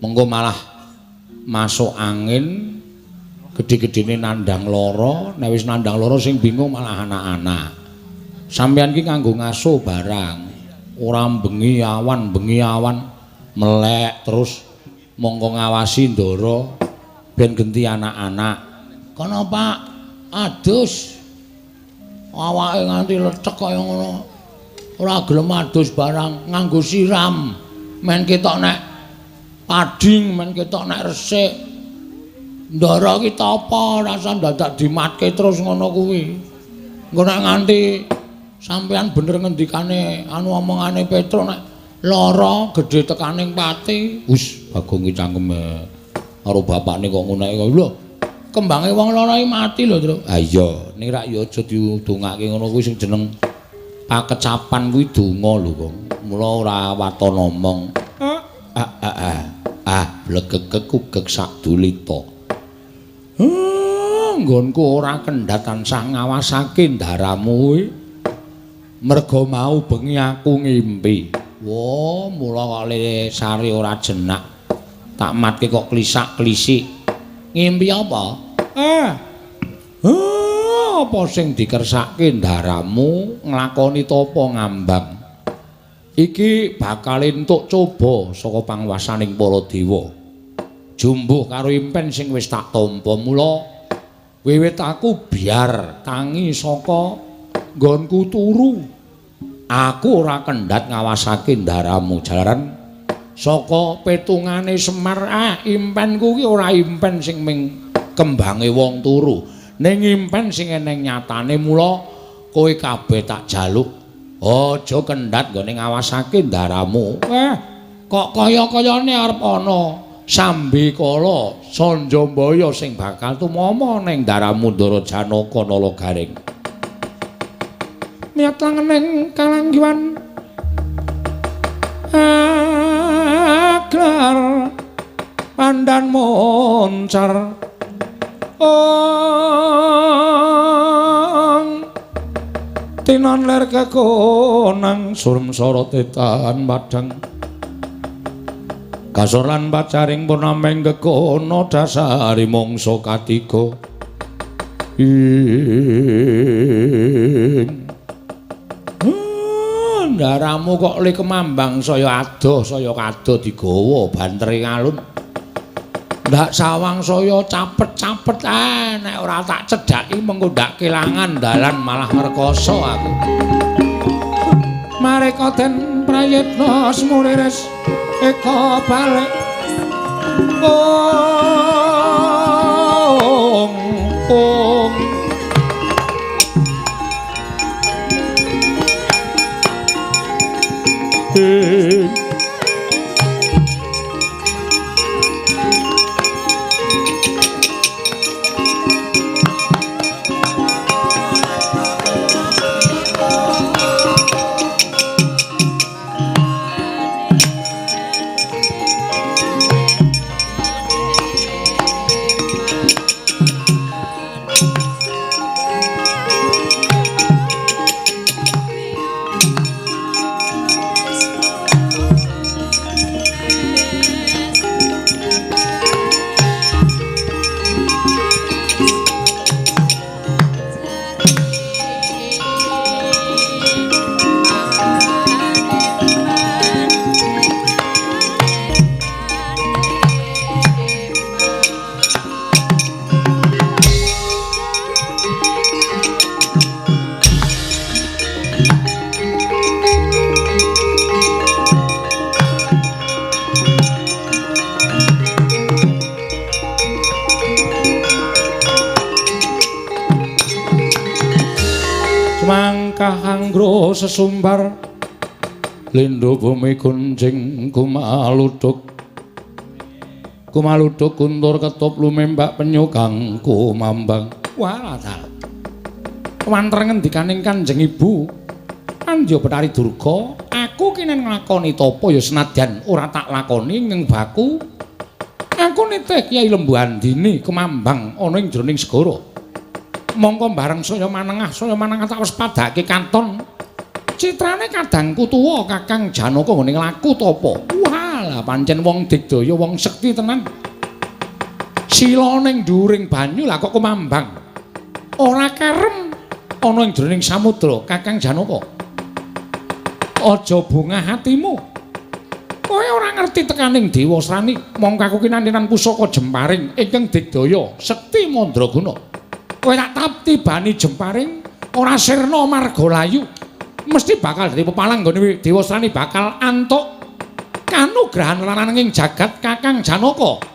mengko malah masuk angin, gedhe-gedhene nandhang lara, nek wis nandhang lara sing bingung malah anak-anak. Sampeyan iki nganggo ngaso barang. Ora bengi awan melek terus mongko ngawasi ndara ben genti anak-anak. Kono Pak, adus. Awake nganti lecek kaya ngono. Ora gelem adus barang nganggo siram. Men ketok nek pading, men ketok nek resik. Ndara iki tapa rasa dadak dimatke terus ngono kuwi. Engko nek nganti sampeyan bener ngendikane anu omongane Petruk nek lara gedhe tekaning pati. Wis Bagong ki cangkeme karo bapakne kok ngono iki. Lho, kembange wong lara iki mati lho, Truk. Ha iya, ning rak ya aja didongake ngono kuwi sing jeneng pakecapan kuwi donga lho, Kong. Mula ora waton omong. Ah, blegegeg kugeg sadulita. Nggonku ora kendhat tansah ngawasake ndaramu kuwi. Merga mau bengi aku ngimpi. Wah, mula kok le sari ora jenak. Tak matke kok klisak-klisik. Ngimpi apa? Apa sing dikersake ndaramu nglakoni tapa ngambang? Iki bakal entuk coba saka pangwasaning para dewa. Jumbuh karo impen sing wis tak tampa, mula wiwit aku biar tangi saka nggonku turu. Aku ora kendhat ngawasake ndaramu jalaran saka petungane Semar. Impenku ki ora impen sing ming kembange wong turu, ning impen sing eneng nyatane. Mula kowe kabeh tak jaluk aja kendhat nggone ngawasake ndaramu. Kok kaya-kayane arep ana sambikala Sanjambaya sing bakal tumama ning ndaramu Ndara Janaka Nala Gareng.
Miyat langening kalanggiwan aglar pandan moncar ong tinon ler kekonang surem sorote tan padang kasor lan pacaring purnameng kekono dasari mangsa katiga ing.
Ndaramu kok le kemambang saya adoh saya kadoh digawa bantere alun. Ndak sawang saya capet-capet, nek ora tak cedhaki mengko ndak kelangan dalan malah ngrekoso aku.
Mareka den prayitna semuriris eka balik ong ong. Angkah anggro sesumbar lindhu bumi kunjing kumaluduk kumaluduk kuntur ketup lumembak penyu kang kumambang. Walah dalah. Wanter ngendikaning Kanjeng Ibu Andya Bathari Durga, aku kinen nglakoni tapa ya senadyan ora tak lakoni ing baku. Aku nitih Kyai Lembu Andini kumambang ana ing jroning segara. Mongko bareng saya manengah tak wis padake katon. Citrane kadangku tuwa Kakang Janaka nggone nglaku tapa. Walah pancen wong digdaya wong sekti tenan. Sila ning dhuwuring banyu lah kok kumambang. Ora kerem ana ing jroning samudra Kakang Janaka. Aja bungah hatimu. Kowe ora ngerti tekaning Dewa Srani, mongko aku kinantenan pusaka jemparing ingkang digdaya sekti mandraguna. Kowe tak tibani jemparing ora sirna marga layu. Mesti bakal dadi pepalang nggone Dewa Srani bakal antuk kanugrahan lananging jagat Kakang Janaka.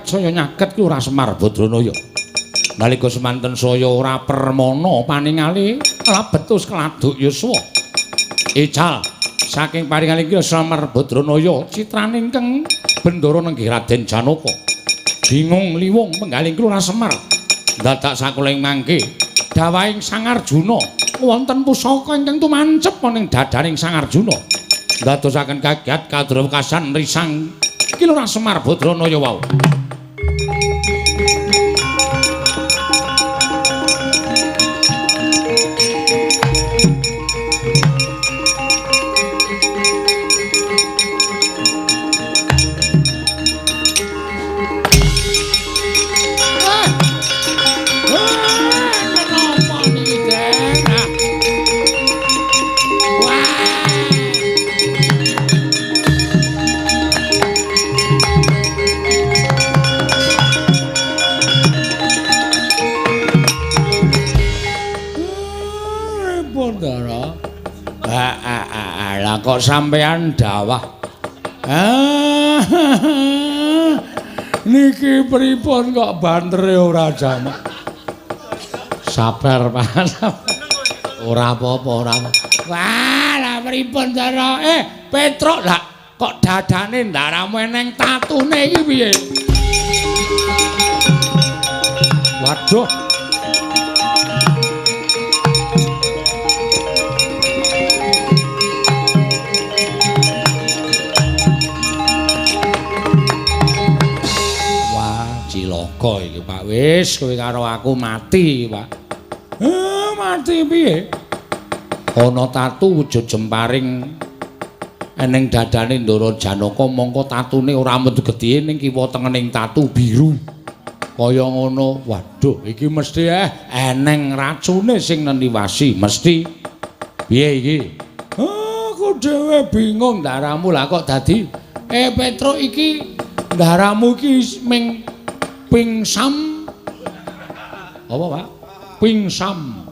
Saya nyaket ki ora Semar Badranaya. Nalika semanten saya ora permana paningali labetus keladuk yuswa. Ical saking paringali ki Semar Badranaya citrane ingkang bendara nenggih Raden Janaka. Bingung liwung penggaling ki ora Semar. Dadak sakuling mangke dawahing Sang Arjuna wonten pusaka ingkang tumancep ana ing dadaning Sang Arjuna. Ndadosaken kagiat kadrewekasan risang ki Lurah Semar Badranaya wau. Kok sampean dawah. Niki pripun kok bantere ora jamak. Sabar, Pak. Ora apa-apa, ora apa. Wah, lah pripun cara? Petruk lah kok dadane ndaramu eneng tatune iki piye? Waduh. Iki Pak, wis kowe karo aku mati, Pak. Mati piye? Ana tatu wujud jemparing eneng dadane Ndara Janaka, mongko tatune ora metu gedhe ning kiwa tengening tatu biru. Kaya ngono. Waduh, iki mesti eneng racune sing neniwasi, mesti. Piye iki? Aku dhewe bingung ndaramu lah kok dadi Petruk iki ndaramu iki ming pingsam. Apa, Pak? Pingsam.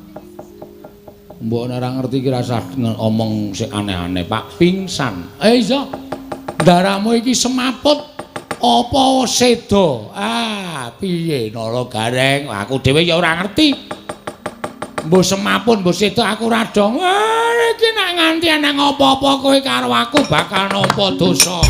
Mbok ora ngerti iki rasah ngomong sing aneh-aneh, Pak. Pingsan. Iya.
Ndaramu iki semaput apa seda? Ah, piye Nala Gareng? Aku dhewe ya ora ngerti. Mbuh semaput mbuh seda aku ora dong. Iki nek nganti ana apa-apa kowe karo aku bakal nampa dosa.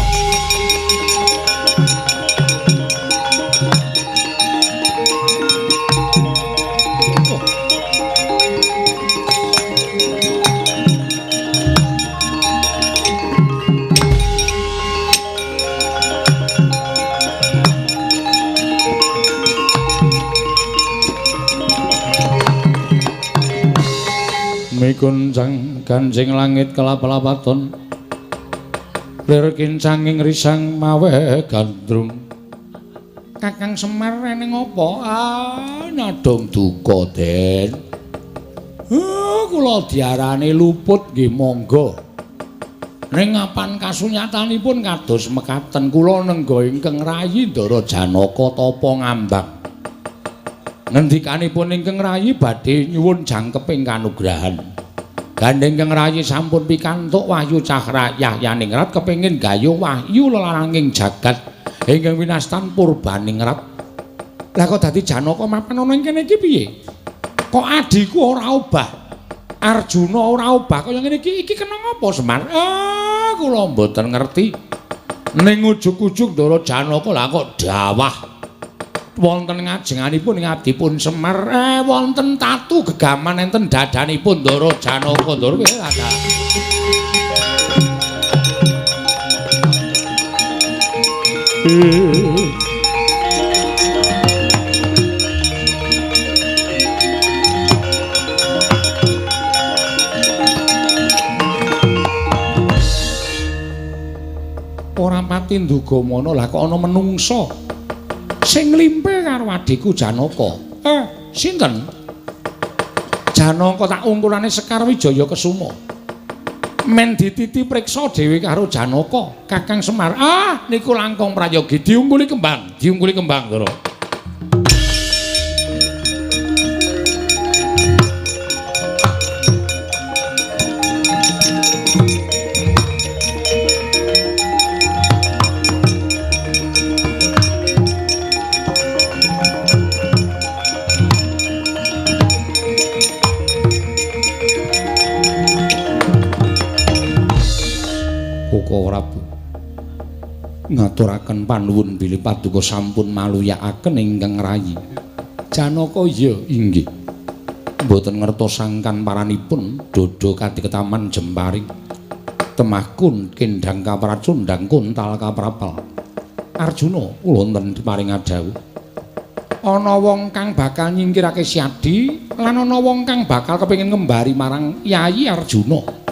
Mikuncang ganjing langit kelap-lapaton lir kincanging risang mawe gandrung. Kakang Semar eneng apa? Ah, nyadong duka, Den. Kula diarani luput nggih monggo. Ning apan kasunyatanipun kados mekaten kula nengga ingkang rayi Ndara Janaka tapa ngambang. Ngendikanipun ingkang rayi badhe nyuwun jangkeping kanugrahan. Gandeng ingkang rayi sampun pikantuk wahyu cahra yahyaningrat kepengin gayuh wahyu lelaranging jagat ingkang winastan purbaningrat. Lah kok dadi Janaka mapan ana ing kene iki piye? Kok adhiku ora obah? Arjuna ora obah kaya ngene iki, iki kena ngapa Semar? Ah, kula mboten ngerti. Ning ujug-ujug Ndara Janaka lah kok dawah wonten ngajenganipun ing abdipun Semar, wonten tatu gegaman enten dadanipun Ndara Janaka. Ndara piye ada. Ora pati nduga mono lah kok ana menungsa sing nglimpe karo adhiku Janaka. Sinten? Janaka tak ungkulane Sekar Wijaya Kesuma. Men dititi priksa dhewe karo Janaka, Kakang Semar. Ah, niku langkung prayogi diungkuli kembang, diungkuli kembang, Ndara. Prabu ngaturaken panuwun bilih paduka sampun maluyakaken ingkang rayi. Janaka iya inggih. Mboten ngertos sangkan paranipun dodo kadiketaman jemparing. Temahkun kendang kapracundang kuntal kaprapal. Arjuna kula wonten paring adhawuh. Ana wong kang bakal nyingkirake Syadi lan ana wong kang bakal kepengin ngembari marang Yayi Arjuna.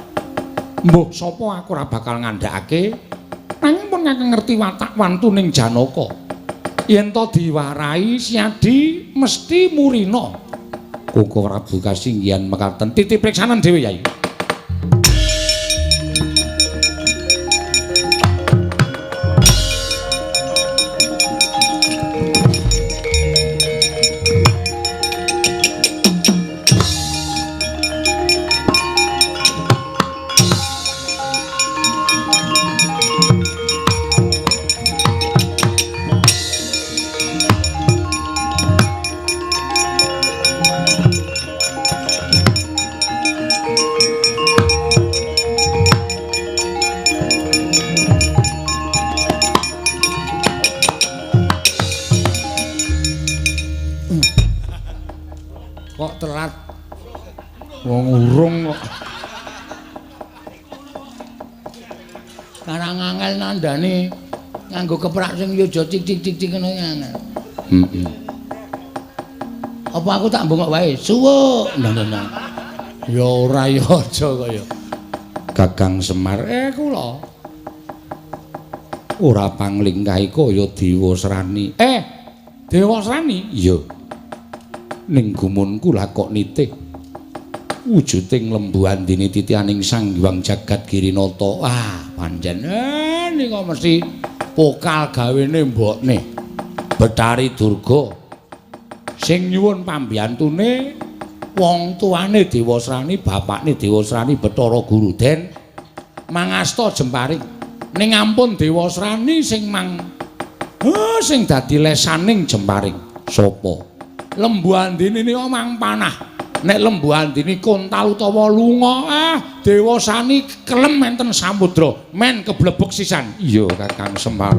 Mbuh sapa aku ora bakal ngandhakake, nanging pun kakang ngerti watak wantuning Janaka. Yen to diwarahi Syadi mesti murina. Koko Prabu kasinggihan mekaten titip priksanan dhewe Yai. Kok telat? Wong urung kok. Karang angel nandane nganggo keprak sing yo aja cik cik cik cik ngono angel. Heeh. Apa aku tak bengok wae? Suwuk. Nah, nah, nah. Ya ora ya aja kaya. Kakang Semar, kula. Ora panglingkahi kaya Dewasrani. Dewasrani? Iya. Ning gumunku lah kok nitih wujuding lembu andini titianing Sang Hyang Jagat Girinata. Ah, pancen nika mesti pokal gawene mbokne Betari Durga sing nyuwun pambiyantune wong tuane Dewasrani, bapakne Dewasrani Bathara Guru Den mangasta jemparing. Ning ampun Dewasrani sing mang sing dadi lesaning jemparing. Sapa? Lembu Andini nika mang panah. Nek Lembu Andini kontal utawa lunga, Dewasani kelem enten samudra, men keblebek sisan. Iya, Kakang Semar.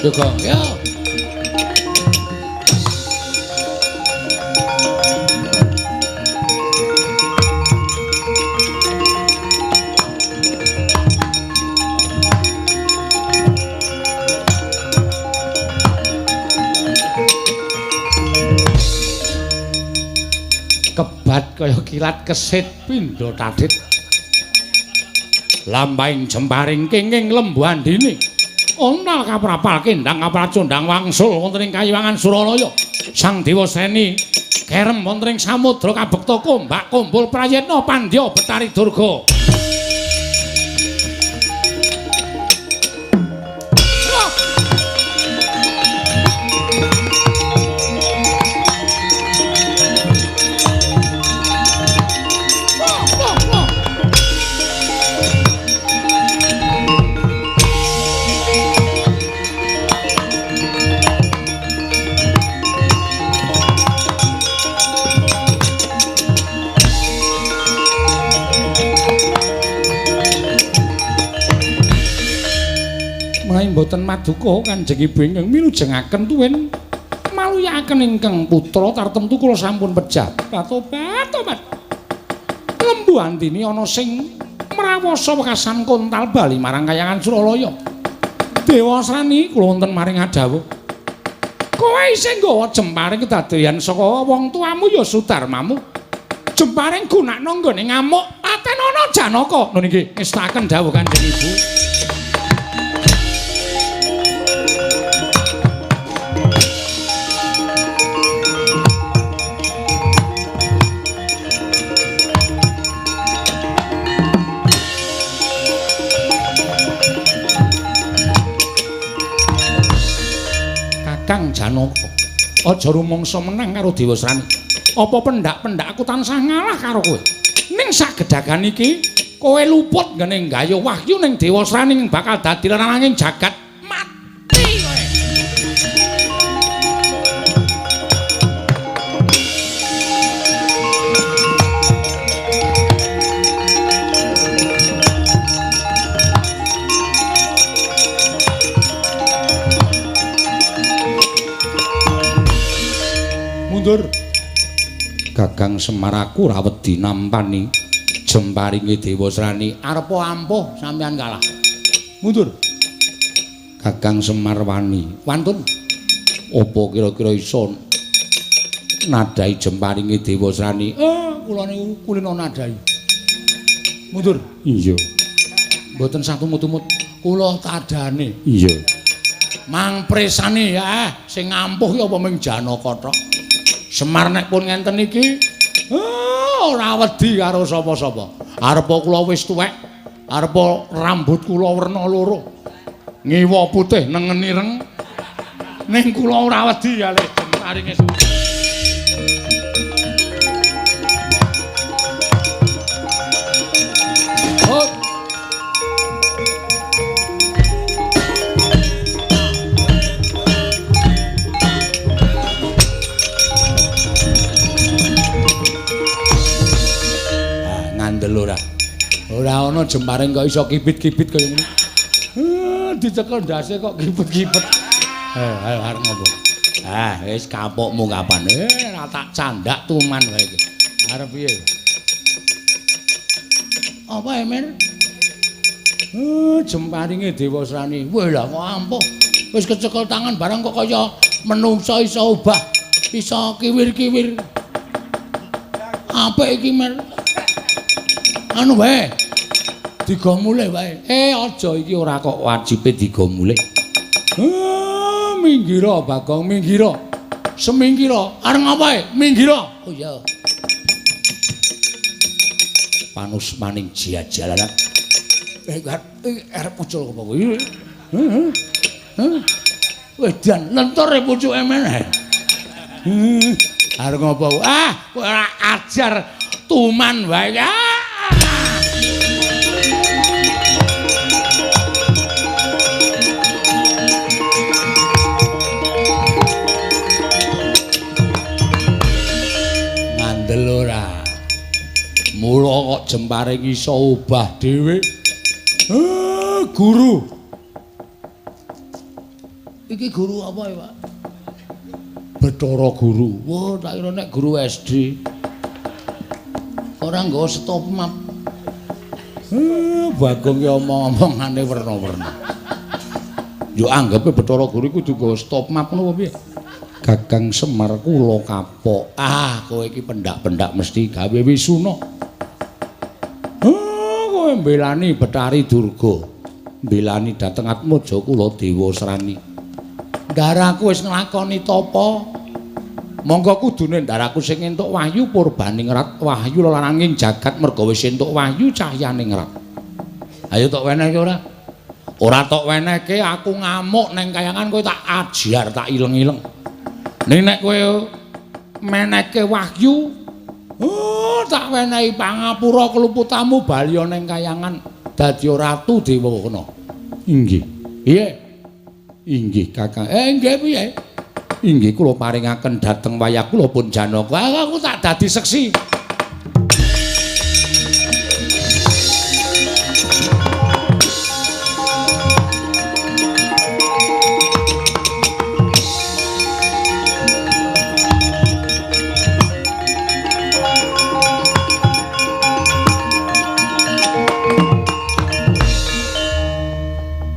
Juga, ya. Kebat kaya kilat kesit pindha tadhit. Lampahing jemparing kenging Lembu Andini. Ontal kaprapal kendang kapracondang wangsul wonten ing kayiwangan Suralaya. Sang Dewa Seni kerem wonten ing samudra kabekta kombak kumpul prayitna pandya Betari Durga. Mboten maduka Kanjeng Ibu ingkang milujengaken tuwin maluyaken ingkang putra tartemtu kula sampun pejah. Tobat tobat. Lembu Andini ana sing mrawasa wekasan kontal bali marang kayangan Suralaya. Dewasrani kula wonten maring adhawuh. Kowe isih nggawa jemparing kedadeyan saka wong tuamu ya Sudarmamu. Jemparing gunakno nggone ngamuk patenana Janaka. Lho niki ngestaken dawuh Kanjeng Ibu. Kakang Janaka, aja rumangsa menang karo Dewasrani. Apa pendak-pendak aku tansah ngalah karo kowe? Ning sagedagan iki kowe luput nggene nggayuh wahyu ning Dewasrani bakal dadi lananging jagat mati kowe. Mundur. Kakang Semar aku ora wedi nampani jemparinge Dewasrani. Arepa ampuh sampeyan kalah. Mundur. Kakang Semar wani. Wantun. Apa kira-kira iso nadai jemparinge Dewasrani? Kula niku kulino nadai. Mundur. Iya. Mboten sah tumut-tumut. Kula tadane. Iya. Mangpresane ya, sing ampuh ki apa ming Janaka tok. Semar nek pun ngenten iki ora wedi karo sapa-sapa. Arepa kula wis tuwek, arepa rambut kula werna loro. Ngiwa putih nengen ireng. Ning kula ora wedi kalih jemparinge. Oh. Ora. Ora ana jemparing kok iso kibit-kibit kaya ngono. Dicekel ndase kok kibit-kibit. Ayo arep ngopo? Wis kapokmu kapan? Ora tak candak tuman wae iki. Arep piye? Apa Emir? Jemparinge Dewasrani. Wah lah kok ampuh. Wis kecekel tangan barang kok kaya menungsa iso obah, iso kiwir-kiwir. Apik iki, Mer. Anu wae. Digo mulih wae. Aja iki ora kok wajibe digo mulih. Minggira Bagong, minggira. Semingkira. Arep ngapae? Minggira. Oh iya. Panusmaning jajalanan. Arep muncul apa kuwi? Wedan lentur e pucuke meneh. Arep ngopo? Ah, kowe ora ajar tuman wae. Ngandel ora. Mula kok jempare iso obah dhewe. Guru. Iki guru apa ya, Pak? Bathara Guru. Wah, tak kira nek guru SD. Ora nggawa stop map. Bagong ki omong-omongane werna-werna. Yo anggepe Bathara Guru iku kudu nggawa stop map ngono apa piye? Kakang Semar kula kapok. Ah, kowe iki pendak-pendak mesti gawe wisuna. Kowe mbelani Bathari Durga. Mbelani dhateng Atmaja kula Dewa Srani. Ndaraku wis nglakoni tapa. Monggo kudune ndaraku sing entuk wahyu purbaning rat wahyu lelaranging jagat merga wis entuk wahyu cahyaning rat. Ayo tok wenehke ora? Ora tok wenehke aku ngamuk neng kayangan kowe tak ajar tak ileng-ileng. Ning nek kowe menehke wahyu, oh tak wenehi pangapura keluputamu bali neng kayangan dadi ratu dewa kono. Inggih. Piye? Inggih Kakang. Nggih piye? Inggih kula paringaken dhateng wayah kula pun Janaka. Aku tak dadi seksi.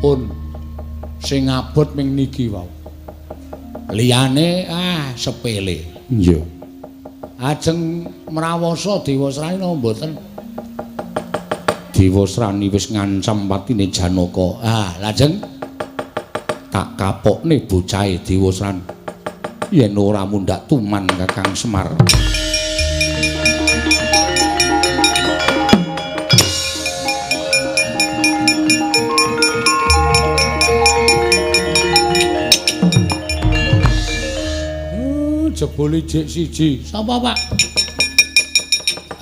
Pun sing abot ming niki wau. Liyane sepele. Iya. Ajeng mrawasa Dewasrani napa mboten? Dewasrani wis ngancam patine Janaka. Ah, lajeng tak kapokne bocahe Dewasrani. Yen ora mundhak tuman Kakang Semar. Jebule jek siji. Sapa, Pak?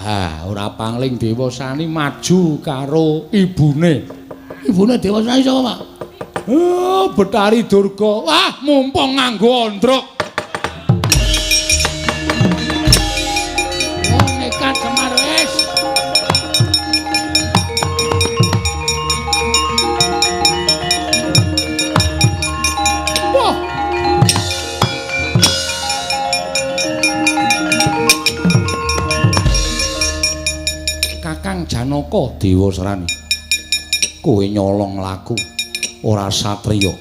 Ah, ora pangling Dewasrani maju karo ibune. Ibune Dewasrani sapa, Pak? Oh, Bathari Durga. Wah, mumpung nganggo ondrok. Oh, nekat Semar wis. Wah. Kakang Janaka Dewasrani, kowe nyolong laku ora satriya.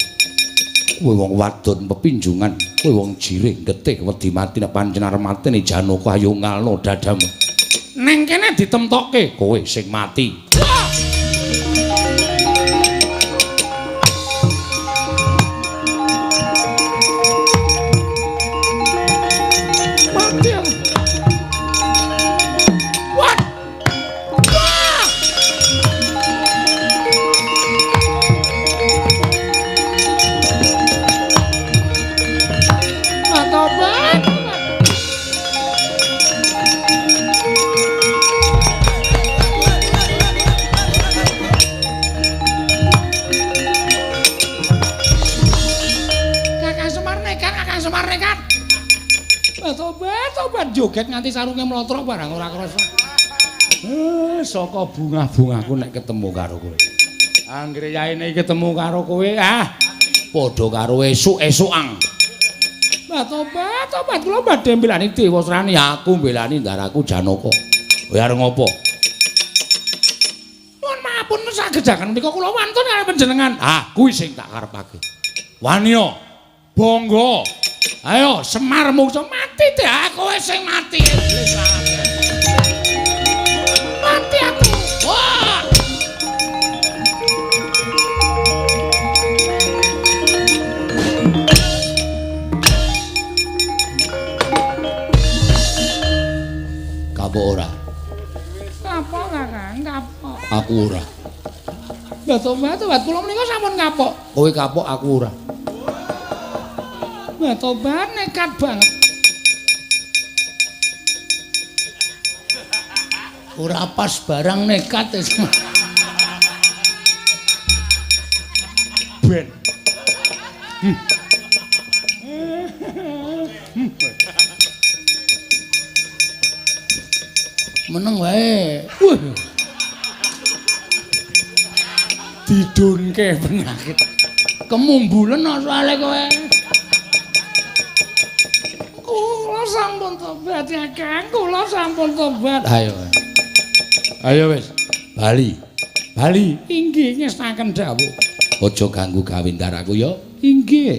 Kowe wong wadon pepinjungan, kowe wong jirih getih wedi mati nek pancen arep mateni Janaka ayo ngalno dadamu. Neng kene ditemtokke kowe sing mati. Wah! Mati aku. Wah! Wah! Tobat. Kakang Semar nekat, Kakang Semar nekat. Tobat, tobat joget nganti sarunge mlotrok barang ora krasa. Saka bungah-bungahku nek ketemu karo kowe. Anggere yaene ketemu karo kowe, padha karo esuk-esukan. Tobat, tobat kula badhe mbelani Dewasrani, aku mbelani ndaraku Janaka. Kowe arep ngopo? Nuwun mapun sagejaken menika kula wantun karo panjenengan. Ah, kuwi sing tak karepake. Waniya, bangga. Ayo Semar muksa mati deh, kowe sing mati iblis. Mati aku. Wah! Kapok ora? kapok, Kakang, kapok. Aku ora. Mbah Tobat, kula menika sampun kapok. Kowe kapok, aku ora. Mbah Tobat nekat banget. Ora pas barang nekat wis. Ben. Meneng wae. Wah. Didunke penyakit. Kemumbulen soalé kowe. Kula sampun tobat ya, Kang. Kula sampun tobat. Ayo. Ayo wis. Bali. Bali. Inggih ngestaken dawuh. Aja ganggu gawendaraku ya. Inggih.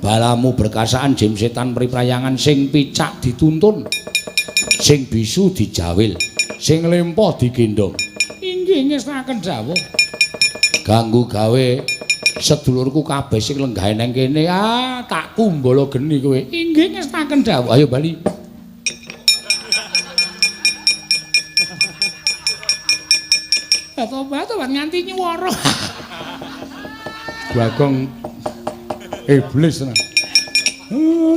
Balamu berkasaan jim setan priprayangan sing picak dituntun. Sing bisu dijawil, sing lempoh digendhong. Inggih ngestaken dawuh. Ganggu gawe sedulurku kabeh sing lenggahe nang kene, ah tak kumbala geni kowe. Inggih ngestaken dawuh. Ayo bali. Tobat nganti nyuwara. Bagong iblis tenan.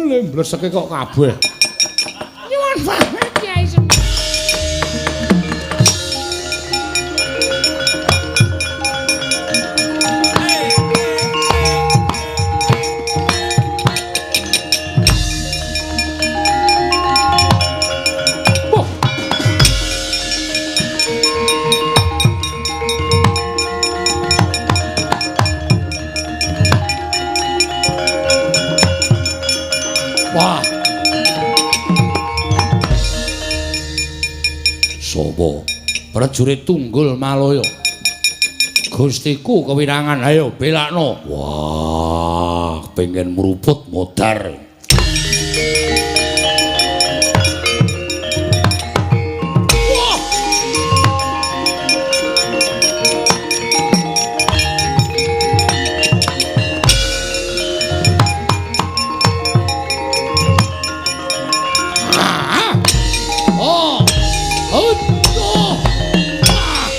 Lembleseke kok kabeh. Nyuwun pamit Kyai Semar. Wah. Sopo? Prajurit Tunggul Malaya. Gustiku kewirangan, ayo belakno. Wah, pengen meruput modar. Wah. Oh. Oh. Oh. Ah.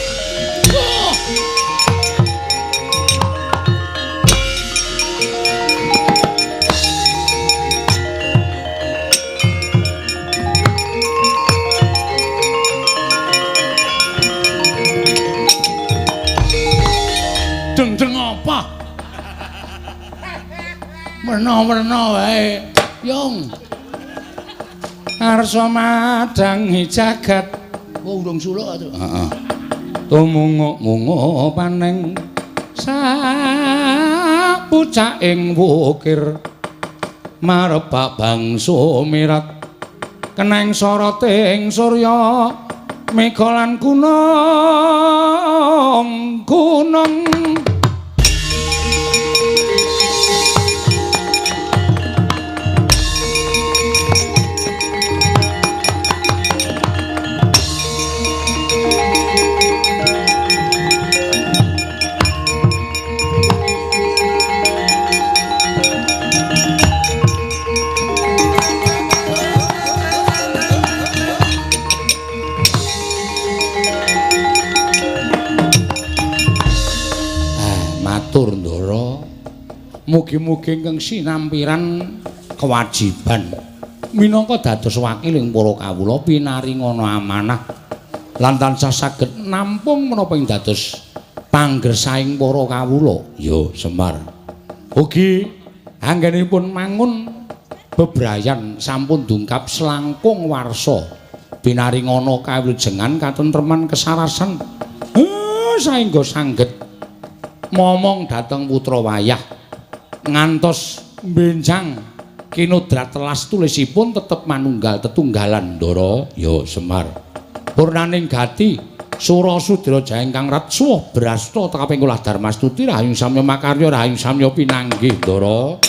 Oh. Deng-deng apa? Werna-werna wae, Yung. Arsa madangi jagat. Oh, urung suluk to. Heeh. Tumunguk-munguk paneng sapucaking wukir marebak bangsa mirat keneng soroting surya mega lan gunung gunung. Matur Ndara, mugi-mugi ingkang sinampiran kewajiban minangka dados wakiling para kawula pinaringana amanah lan tansah saged nampung menapa ing dados panggersaing para kawula. Ya Semar, ugi anggenipun mangun bebrayan sampun dungkap selangkung warsa pinaringana kawilujengan katentreman kesarasan saengga sangget momong dhateng putra wayah ngantos benjang kinodrat telas tulisipun tetep manunggal tetunggalan. Ndara. Ya Semar, purnaning gati sura sudra jaya ingkang ratsuwa brasta kaping kula darmastuti rahayu samya makarya rahayu samya pinanggih. Ndara.